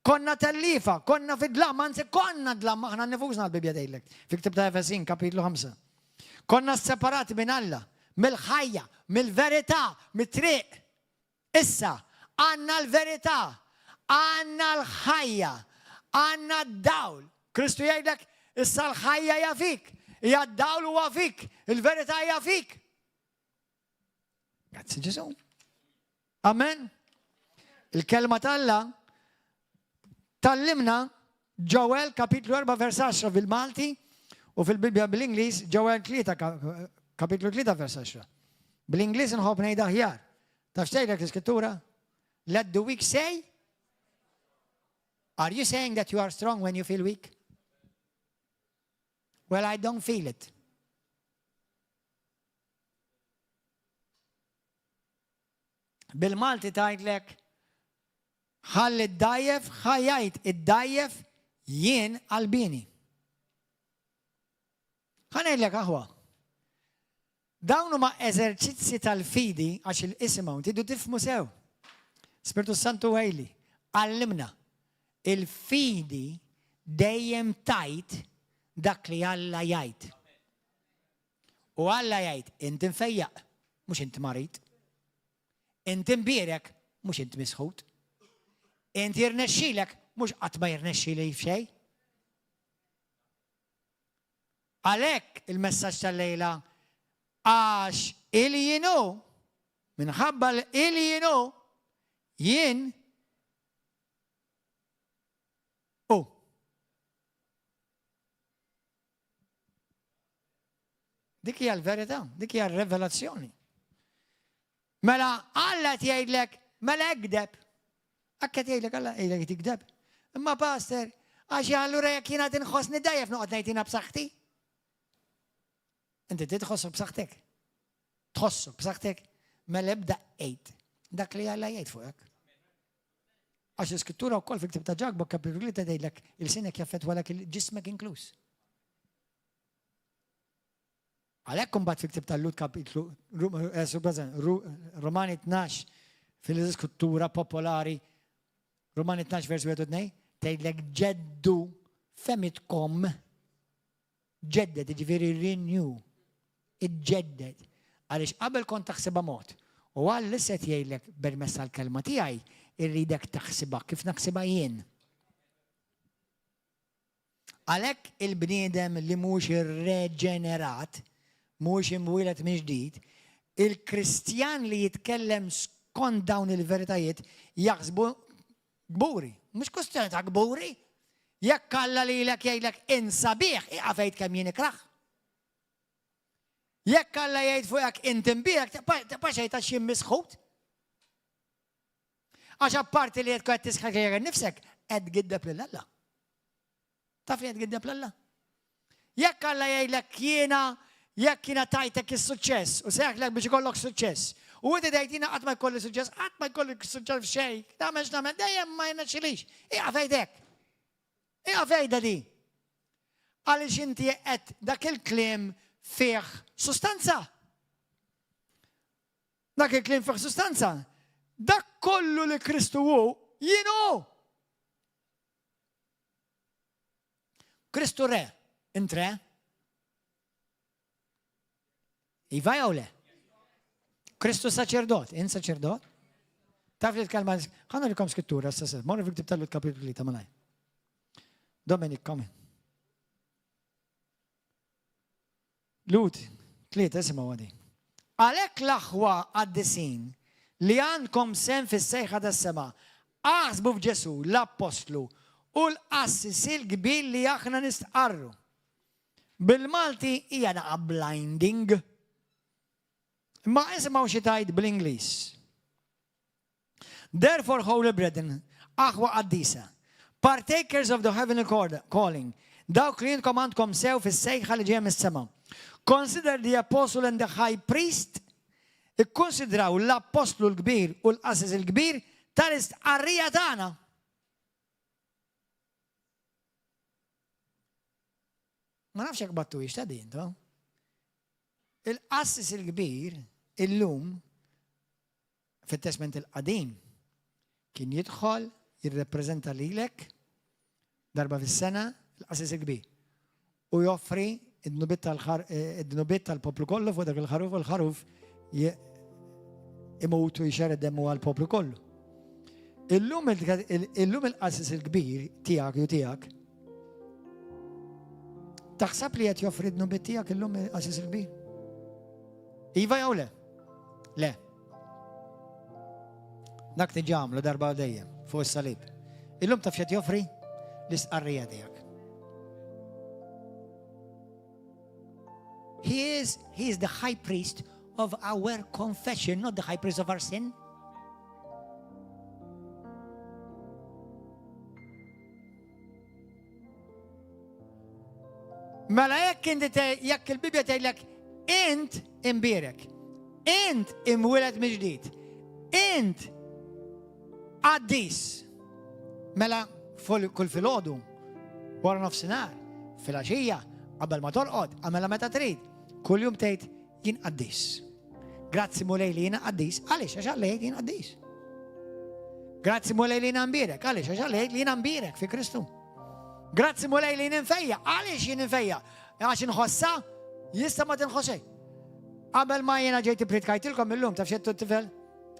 S1: konna tellifa, konna fid-dlam, anzi konna dlam aħna nifusna l-Bibja tgħidlek, fi ktib ta' Efesin kapitlu 5. Konna separati minn Alla, mill-ħajja, mill-verità, mit-triq. Issa, għandna l-verità, għandna l-ħajja, għandna d-dawl. Kristu jgħidlek, issa l-ħajja hija fik, hija d-dawl huwa fik, il-verità hija fik. Grazzi Ġesu. Amen. Il-kelma t'Alla tallimna Ġoel kapitlu 4 vers 10 bil-Malti u fil-Bibbja bil-Ingliż Ġoel 3 kapitlu 3 vers 10. Bl-Ingliż nħobb ngħid aħjar. Taf x'tgħidlek l-Iskrittura? Let the weak say Are you saying that you are strong when you feel weak? Well, I don't feel it. Bil-Malti tgħidlek ħalli d-dajjef ħa jgħid id-dajjef jien qalbieni. Ħa ngħidlek aħwa. Dawn huma eżerċizzi tal-fidi għax il-isimgħu tridu tifhmu sew. Spirtu Santu għejli, għallimna il-fidi dejjem tajt dak li Alla jgħid. U Alla jgħid, int imfejjaq, mhux int marid. Int imbierek, mhux int misħut. Int jirnexxilek, mhux qatt ma jirnexxili f'xejn. Għalhekk il-messaġġ tal-lejla għax il jien hu, minħabba l-il jien hu, jien hu. Dik hija l-verità, dik hija r-revelazzjoni. Mela Alla qed jgħidlek, mela ekdeb. Hekk qed jgħidlek Alla jgħidlek tikdeb. Imma pastor, għax allura jekk jiena tinħossni dajjef noqgħod ngħid jiena b'saħħti. Inti titħossok b'saħħtek. Tħossok b'saħħtek, mela ibda għid dak li Alla jgħid fuqek. Għax l-iskrittura wkoll fil-ktib ta' Ġakbu kapitlu 3 tgħidlek il-sinek jaffettwalek il-ġismek inkluż. Għalhekk imbagħad fil-ktib tal-Lut kapitlu eh, Romani 12 fil-iskrittura popolari Romani 12 vers 1 2 tgħidlek ġeddu femitkom ġedded, jiġifieri renew, iġġedded. Għaliex qabel kont taħsibha mod, u Alla issa qed jgħidlek permezz tal-kelma tiegħi irridek taħsibha kif naħsibha jien. Għalhekk il-bniedem li mhux irreġenerat, mhux imwieled minn ġdid, il-Kristjan li jitkellem skont dawn il-veritajiet jaħsbu Kburi. Mhux kwestjoni ta' kburi. Jekk Alla lilek jgħidlek int sabiħ, ieqaf għid kemm jien ikrah. Jekk Alla jgħid fuqek int imbierek, tibqax għid għax jien misħut. Għax apparti li qed tisħak lilek innifsek, qed tgiddeb lil Alla. Taf li qed tgiddeb 'l Alla? Jekk Alla jgħidlek jiena jekk jiena tajtek is-suċċess u sejjaħlek biex ikollok suċċess, u inti tgħid jiena qatt ma jkolli suċċess, qatt ma jkolli suċċess f'xejn, nagħmel x'nagħmel dejjem ma jirnexxilix. Ieqaf għid hekk. Ieqaf għidha di. Għaliex inti qed dak il-kliem fih sustanza. Dak il-kliem fih sustanza. Dak kollu li Kristu hu, jien hu. Kristu re, int re? Iva jew le? Kristu saċerdot, int saċerdot? Taf li l-kelma, ħanna li skrittura, s-sess, morru fil-ktib tal-lut kapitlu 3 malaj. Dominic, come. Lut, tlieta, isimgħu għadi. Għalhekk l-aħwa qaddisin li għandkom sehem fis-sejħa tas-sema, aħsbu f'Ġesù, l-appostlu u l-qassis il-kbir li aħna nistqarru. Bil-Malti hija naqa' blinding. Imma isimgħu xi tgħid bl-Ingliż. Therefore, holy brethren, aħwa qaddisa, partakers of the heavenly calling, dawk li intkom għandkom sew fis-sejħa li ġejja mis-sema. Consider the apostle and the high priest, ikkonsidraw l-appostlu l-kbir u l-qasis il-kbir tal-istqarrija tagħna. Ma nafx jekk battu ta' din, to? Il-qassis il-kbir illum Fit-Testment il-Qadim kien jidħol jirrepreżenta lilek darba fis-sena l-qasis il-kbir u joffri id-dnubiet tal-poplu kollu fuq dak il-ħaruf u l-ħaruf. imut u jxerred demmu għall-poplu kollu. Illum il-qassis il-kbir tiegħek ju tiegħek taħseb li qed joffri dnubiet tiegħek illum il-qassis il-kbir? Iva jew le? Le. Dak diġà għamlu darba dejjem fuq is-salib. Illum taf x'qed joffri? L-istqarrija tiegħek. He is, he is the high priest of our confession, not the high priest of our sin. Mela jekk inti jekk il-Bibja tgħidlek int imbierek, int imwieled mill-ġdid, int qaddis. Mela kull filgħodu, wara nofsinhar, filgħaxija, qabel ma torqod, għamela meta trid, kuljum tgħid jien qaddis. Grazzi Mulej li jiena qaddis, għaliex għax Alla jgħid jien qaddis. Grazzi Mulej li jiena mbierek, għaliex għax Alla jgħid li jiena mbierek fi Kristu. Grazzi Mulej li jien infejja, għaliex jien infejja? Għax inħossa, jista' ma tinħossej. Qabel ma jiena ġejt ippritkajtilkom illum, taf xettu t-tifel?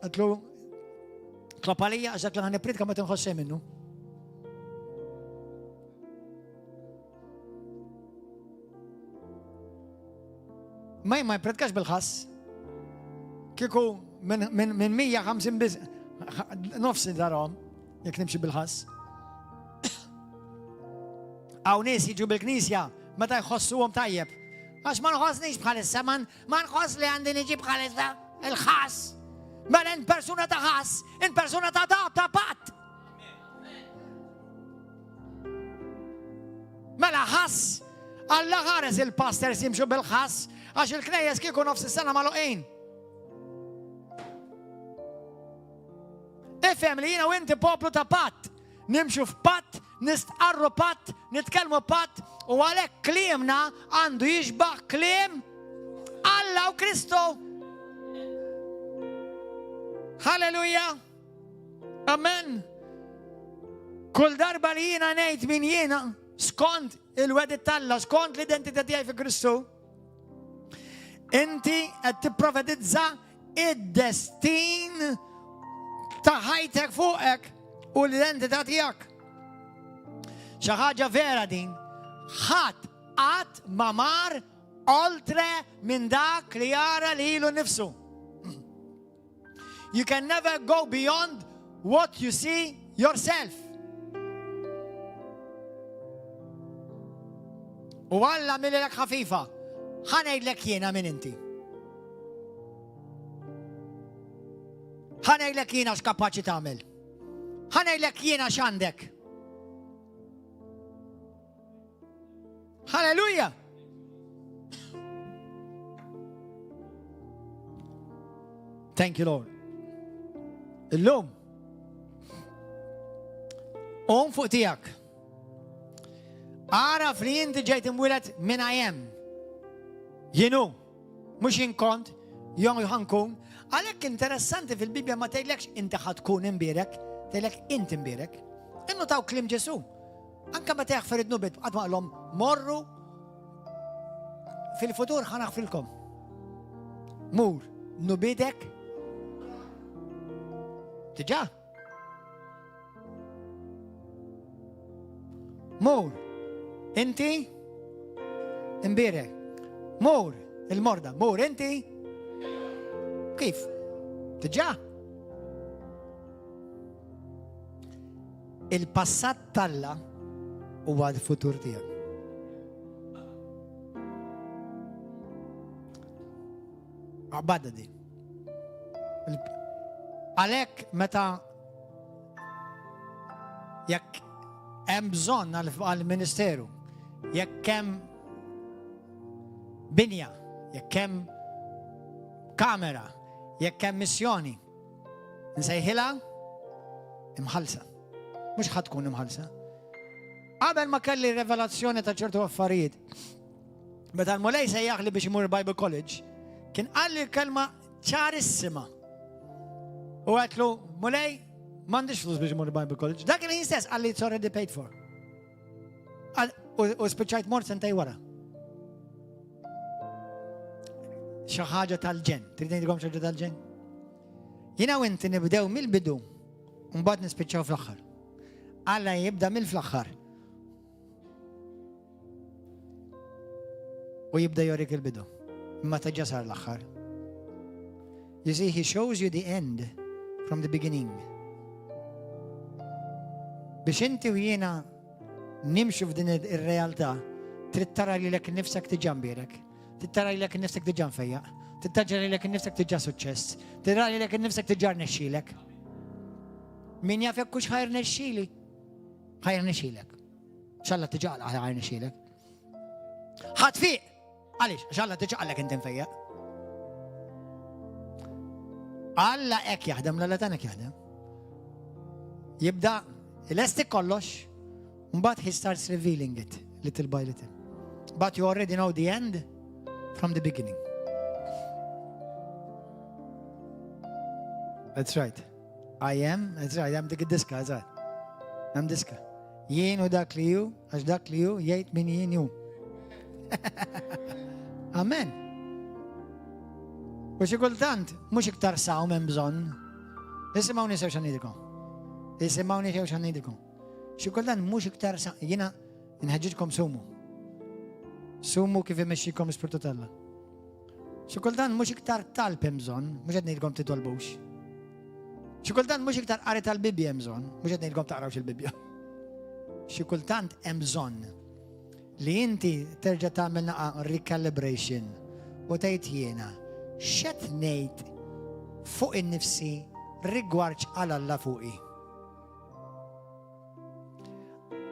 S1: Għatlu, tlob għalija għax dak li ħan nippritka ma tinħossej minnu. Ma ma jpretkax bil-ħass. Kieku minn 150 biz nofsi darhom jekk nimxi bil-ħass. Hawn nies jiġu bil-knisja meta jħossuhom tajjeb. Għax ma nħossnix bħalissa, ma nħoss li għandi niġi bħalissa il-ħass. Mela int persuna ta' ħass, int persuna ta' ta' patt. Mela ħass, Alla ħares il-pastors jimxu bil-ħass għax il-knejjes kieku nofs is-sena magħluqin. Ifhem li jiena u inti poplu ta' patt. Nimxu f'patt, nistqarru patt, nitkellmu patt u għalhekk kliemna għandu jixbaħ kliem Alla u Kristu. Halleluja! Amen. Kull darba li jiena ngħid min jiena skont il-wedit t'Alla, skont l-identità tiegħi fi Kristu, inti qed tipprofetizza id-destin ta' ħajtek fuqek u l-identità tiegħek. Xi ħaġa vera din, ħadd qatt ma mar oltre minn dak li jara lilu nnifsu. You can never go beyond what you see yourself. U Alla mililek ħafifa, ħa ngħidlek jiena min inti. Ħa ngħidlek jiena x'kapaċi tagħmel. Ħa ngħidlek jiena x'għandek. Halleluja! Thank you, Lord. Illum, qum fuq tiegħek. Ara li inti ġejt imwieled minn I am. Jienu, mhux jien kont, jew ħankun. Għalhekk interessanti fil-Bibja ma tgħidlekx inti ħa tkun imbierek, tgħidlek int imbierek. Innutaw kliem Ġesu. Anke meta jaħfer id-dnubiet, qatt ma qalhom morru fil-futur ħa naħfrilkom. Mur, dnubietek diġà. Mur, inti imbierek. Mur, il-morda, mur inti kif? Diġà. Il-passat t'Alla huwa l-futur tiegħek. Aqbadha din. Għalhekk meta jekk hemm bżonn għall-ministeru, jekk hemm binja, jekk hemm kamera, jekk hemm missjoni, Nsejħilha imħallsa. Mhux ħa tkun imħallsa. Qabel ma kelli revelazzjoni ta' ċertu affarijiet, meta l-Mulej sejjaħli biex imur Bible College, kien qalli l-kelma ċarissima. U għedtlu, Mulej, m'għandix flus biex imur Bible College. Dak il-ħin stess qalli it's already paid for. U spiċċajt mort sentej wara. Xi ħaġa tal-ġen. Trid ngħidilkom xi ħaġa tal-ġen? Jiena u inti nibdew mill-bidu u mbagħad nispiċċaw fl-aħħar. Alla jibda mill-fl-aħħar. U jibda jorik il-bidu. Imma ta' sar l-aħħar. You see, he shows you the end from the beginning. Biex inti u jiena nimxu f'din ir-realtà, trid tara lilek nifsek diġà mbierek, trid tara lilek nifsek diġà mfejjaq, trid tara lilek nifsek diġà suċċess, trid tara lilek nifsek diġà rnexxielek. Min jaf jekk hux ħajr nexxieli? Ħajr nexxielek. Xalla diġà ħajr nexxielek. Ħadd fiq! Għaliex? Għax Alla diġà qallek inti mfejjaq. Alla hekk jaħdem, l-Alla tagħna hekk jaħdem. Jibda lesti kollox, mbagħad he starts revealing it little by little. But you already know the end from the beginning. That's right. I am, that's right, hemm dik id-diska, that's right. Hemm diska. Jien u dak li ju, għax dak li ju jgħid min jien ju. Amen. U xi kultant mhux iktar sawm hemm bżonn. Isimgħuni sew x'għandilkom. Isimgħuni sew x'għandilkom. Xi kultant mhux iktar sawm, jiena nħeġġiġkom sumu. Sumu kif imexxikom l-Ispirtu t'Alla. Xi kultant mhux iktar talb hemm bżonn, mhux qed ngħidilkom titolbux. Xi kultant mhux iktar qari tal-Bibbja hemm bżonn, mhux qed ngħidilkom taqrawx il-Bibbja. Xi kultant hemm bżonn li inti terġa' tagħmel naqa' recalibration u tgħid jiena x'qed ngħid fuq innifsi rigward x'qal Alla fuqi.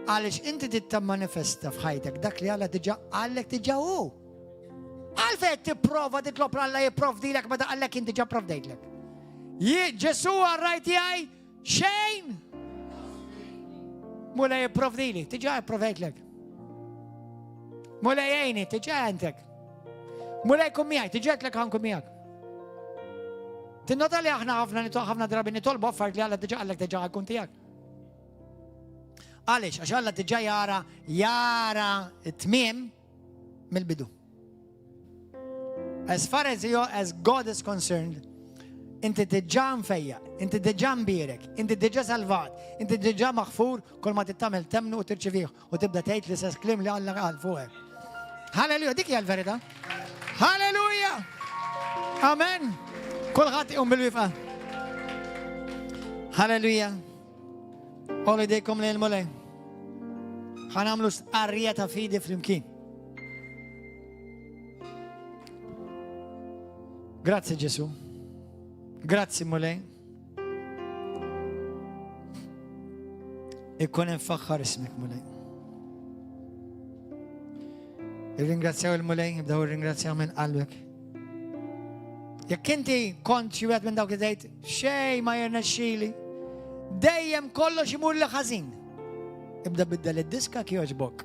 S1: Għaliex inti trid tammanifesta f'ħajtek dak li Alla diġà qallek diġà hu. Għalfejn qed tipprova titlob Alla jipprovdilek meta qallek jien diġà provdejtlek. Ġesù għar-raj tiegħi xejn. Mulej jipprovdili, diġà jipprovdejtlek. Mulej jgħini, diġà għentek. Mulej kun miegħi, diġà għedtlek ħankun miegħek. Tinnota li aħna ħafna ħafna drabi nitolbu affarijiet li Alla diġà qallek diġà ħajkun tiegħek. Għaliex? Għax Alla diġà jara jara t-tmiem mill-bidu. As far as, you, as God is concerned, inti diġà mfejja, inti diġà mbierek, inti diġà salvat, inti diġà maħfur, kull ma tittamel temnu u tirċivih u tibda tgħid l-istess kliem li Alla qal fuqek. Halleluja, dik hija l-verità. Halleluja! Amen. Kulħadd iqum bil-wifqa. Halleluja. Għollu idejkom lejn il-Mulej. Ħa nagħmlu stqarrija ta' fidi flimkien. Grazzi Ġesu. Grazzi Mulej. Ikkun infaħħar ismek Mulej. Irringrazzjaw il-Mulej, ibdaw irringrazzjaw minn qalbek. Jekk inti kont xi wieħed minn dawk li tgħid xejn ma jirnexxili, dejjem kollox imur li ħażin. Ibda biddel id-diska kjoġbok.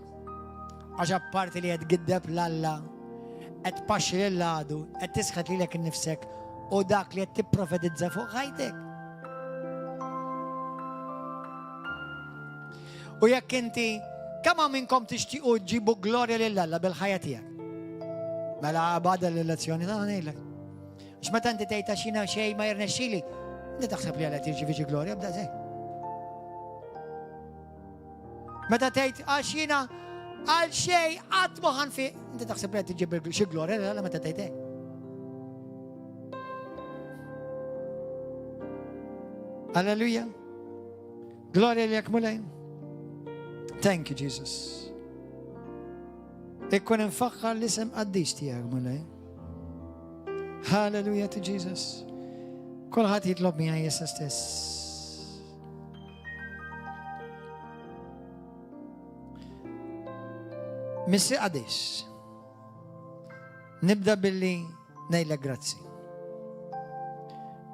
S1: Għax apparti li qed giddeb l-Alla, qed tpaxxi lil għadu, qed tisħet lilek innifsek u dak li qed tipprofetizza fuq ħajtek. U jekk inti, kemm hawn minnkom tixtiequ ġġibu glorja lil Alla bil-ħajja tiegħek? Mela bada l-lezzjoni ta' ngħidlek. Għax meta inti tgħid għax jiena xejn ma jirnexxili, inti taħseb li Alla tirċivi xi glorja b'da żej. Meta tgħid għax jiena għal xejn qatt ma ħanfi, inti taħseb li qed tiġib xi glorja lil Alla meta tgħid hekk. Alleluja. Glorja lilek Mulej. Thank you, Jesus. Ikkun infaħħar l-isem qaddis tiegħek, Mulej. Hallelujah to Jesus. Kulħadd jitlob miegħi issa stess. Missi qaddis. Nibda billi ngħidlek grazzi.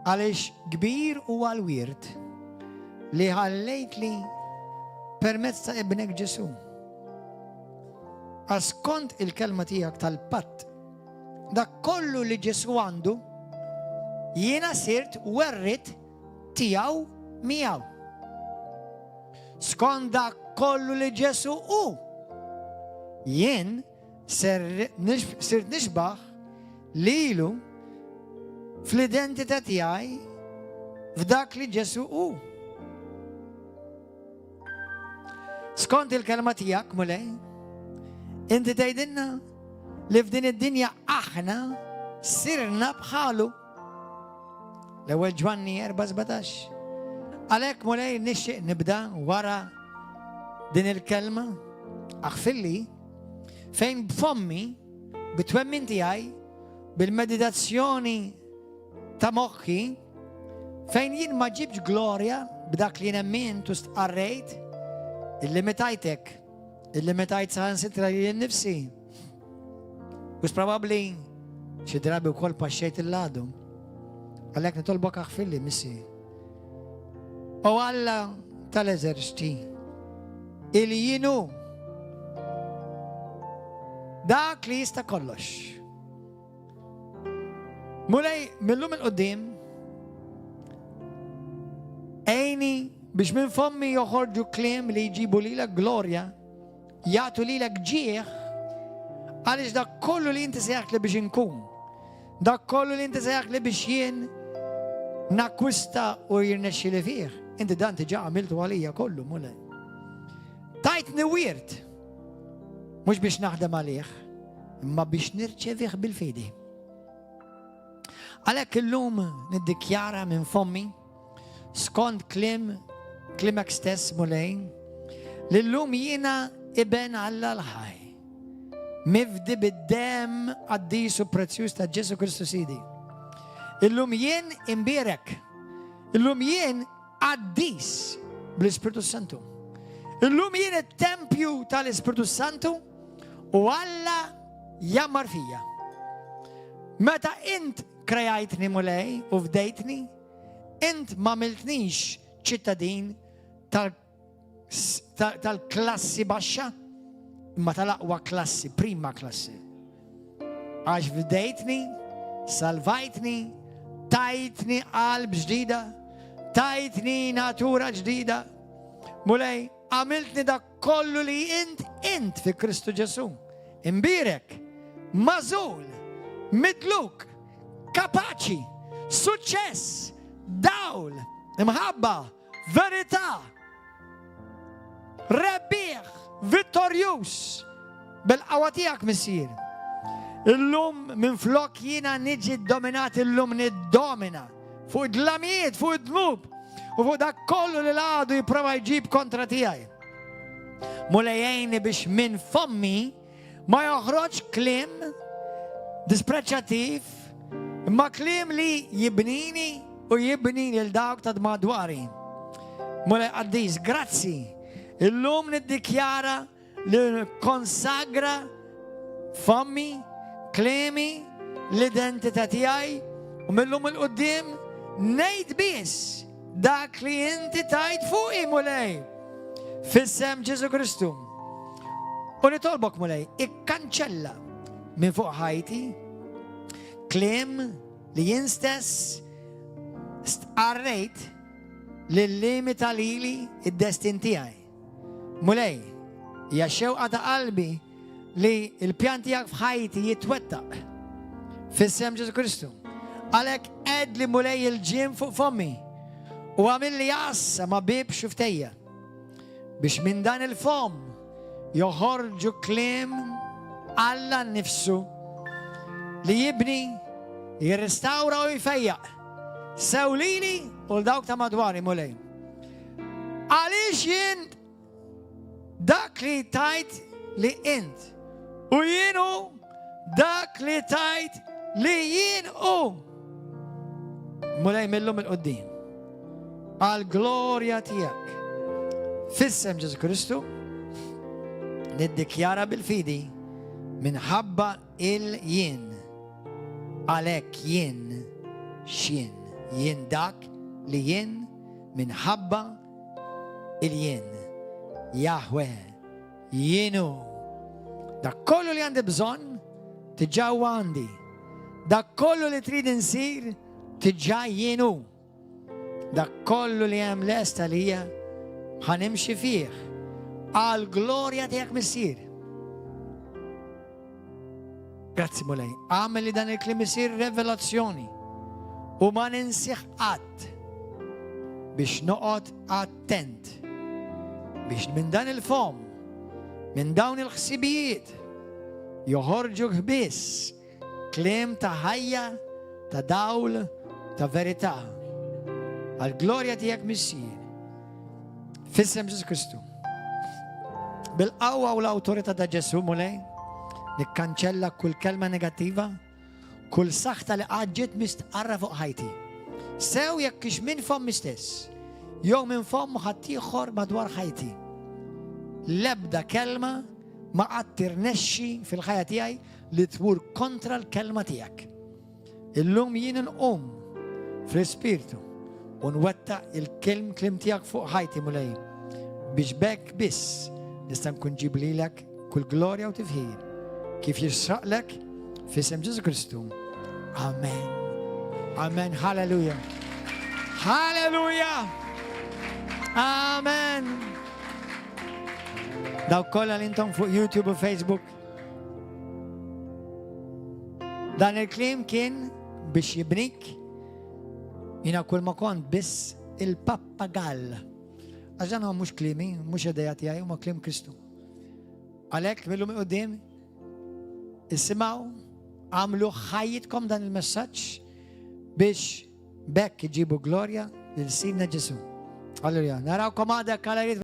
S1: Għaliex kbir huwa l-wirt li ħallejtli permezz ta' ibnek Ġesù. Għax skont il-kelma tiegħek tal-patt, dak kollu li Ġesù għandu, jiena sirt werrit tiegħu miegħu. Skont dak kollu li Ġesù hu, jien Sirt nixbah lilu fl-identità tiegħi. f'dak li Ġesu hu. Skont il-kelma tiegħek, Mulej, inti tgħidilna li f'din id-dinja aħna sirna bħalu. L-ewwel Ġwanni 4:17. Għalhekk Mulej nixtieq nibda wara din il-kelma aħfilli fejn b'fommi bit-twemmin tiegħi bil-meditazzjoni ta' moħħi fejn jien ma ġibx glorja b'dak li nemmint u stqarrejt, illimitajtek, illimitajt saħansitra lili nnifsi. U probabbli xi drabi wkoll paxxejt il-ladu. Għalhekk nitolbok aħfilli missi. O Alla tal-eżerċti, il jienu dak li jista' kollox. Mulej, millum il-qoddim, għini biex minn fommi joħorġu kliem li jġibu lilek glorja, jagħtu lilek ġieħ, għaliex dak kollu li inti sejjaħt li biex inkun, dak kollu li inti sejjaħt li biex jien nakwista u jirnexxi li fih, inti dan diġà għamiltu għalija kollu, Mulej. Tajtni wirt, mhux biex naħdem għalih, imma biex nirċevih bil-fidi. Għalhekk illum niddikjara minn fommi skont klim klimek stess Mulej li llum jiena iben Alla l-ħaj. Mifdi bid-dem qaddis u prezzjuż ta' Ġesu Kristu Sidi. Illum jien imbierek. Illum jien qaddis bl-Ispirtu Santu. Illum jien it-tempju tal-Ispirtu Santu u Alla jammar fija. Meta int krejajtni Mulej u fdejtni, int ma miltnix ċittadin tal-klassi baxxa, imma tal-aqwa klassi, prima klassi. Għax fdejtni, salvajtni, tajtni qalb ġdida, tajtni natura ġdida. Mulej, għamiltni dak kollu li int int fi Kristu Ġesu. Imbierek, magħżul, midluk, kapaċi, suċċess, dawl, imħabba, verità, rebbieħ, vittorjuż, bil-qawwa tiegħek Missier. Illum minflok jiena niġi dominat illum niddomina fuq id-dlamijiet, fuq id-dnub u fuq dak kollu li l-għadu jipprova jġib kontra tiegħi. Mulej għinni biex minn fommi ma joħroġ kliem dispreċċattiv, imma kliem li jibnini u jibni lil dawk ta' madwari. Mulej qaddis, grazzi. Illum niddikjara li konsagra fommi, kliemi, l-identità tiegħi u millum il-qudiem ngħid biss dak li inti tajt fuqi Mulej. F'isem Ġesu Kristu. U nitolbok Mulej, ikkanċella minn fuq ħajti kliem li jien stess stqarrejt li limita lili id-destin tiegħi. Mulej, hija xewqa ta' qalbi li l-pjan tiegħek f'ħajti jitwettaq. F'isem Ġesu Kristu. Għalhekk għeddli Mulej il-lġiem fuq fommi u għamilli għassa ma' bieb xuftejja biex minn dan il-fomm joħorġu kliem Alla nnifsu li jibni, jirrestawra u jfejjaq sew lili u l-dawk ta' madwari Mulej. Għaliex jien dak li tajt li int u jien hu dak li tajt li jien hu. Mulej millum il-qoddim. Għal glorja tiegħek. F'isem Ġesu Kristu niddikjara bil-fidi minħabba il-jien. Għalhekk jien x'jien. Jien dak li jien minħabba il-jien. Jahwe, jien hu. Dak kollu li għandi bżonn, diġà huwa għandi. Dak kollu li trid insir, diġà jien hu. Dak kollu li hemm lest għalija, ħa nimxi fih għal glorja tiegħek Missier. Grazzi Mulej. Għamel li dan il-kliem isir revelazzjoni u ma ninsih qatt. biex noqgħod attent biex minn dan il-fomm, minn dawn il-ħsibijiet joħorġu biss kliem ta' ħajja, ta' dawl, ta' verità. Għal-glorja tiegħek Missier. F'isem Ġesù Kristu. Bil-qawwa u l-awtorità ta' Ġesù Mulej, nikkanċella kull kelma negattiva, Kull saħta li qatt ġiet mistqarra fuq ħajti, sew jekk hix minn fommi stess, jew minn fomm ħaddieħor madwar ħajti, l-ebda kelma ma qatt tirnexxi fil-ħajja tiegħi li tmur kontra l-kelma tiegħek. Illum jien nqum fl-ispirtu u nwettaq il-kelm kliem tiegħek fuq ħajti Mulej biex b'hekk biss nista' nkun ġib lilek kull glorja u tifħir kif jixraqlek f'isem Ġesù Kristu. Amen. Amen. Halleluja. Halleluja. Amen. Dawk kollha li intom fuq YouTube u Facebook. Dan il-kliem kien biex jibnik jiena kull ma kont biss il-pappagall. Għax dan mhux kliemi, mhux idea tiegħi, huma kliem Kristu. Għalhekk mil-lum 'il quddiem isimgħu, għamlu ħajjitkom dan il-messaġġ biex b'hekk iġibu glorja lil Sidna Ġesu. Alleluja. Narawkom għada.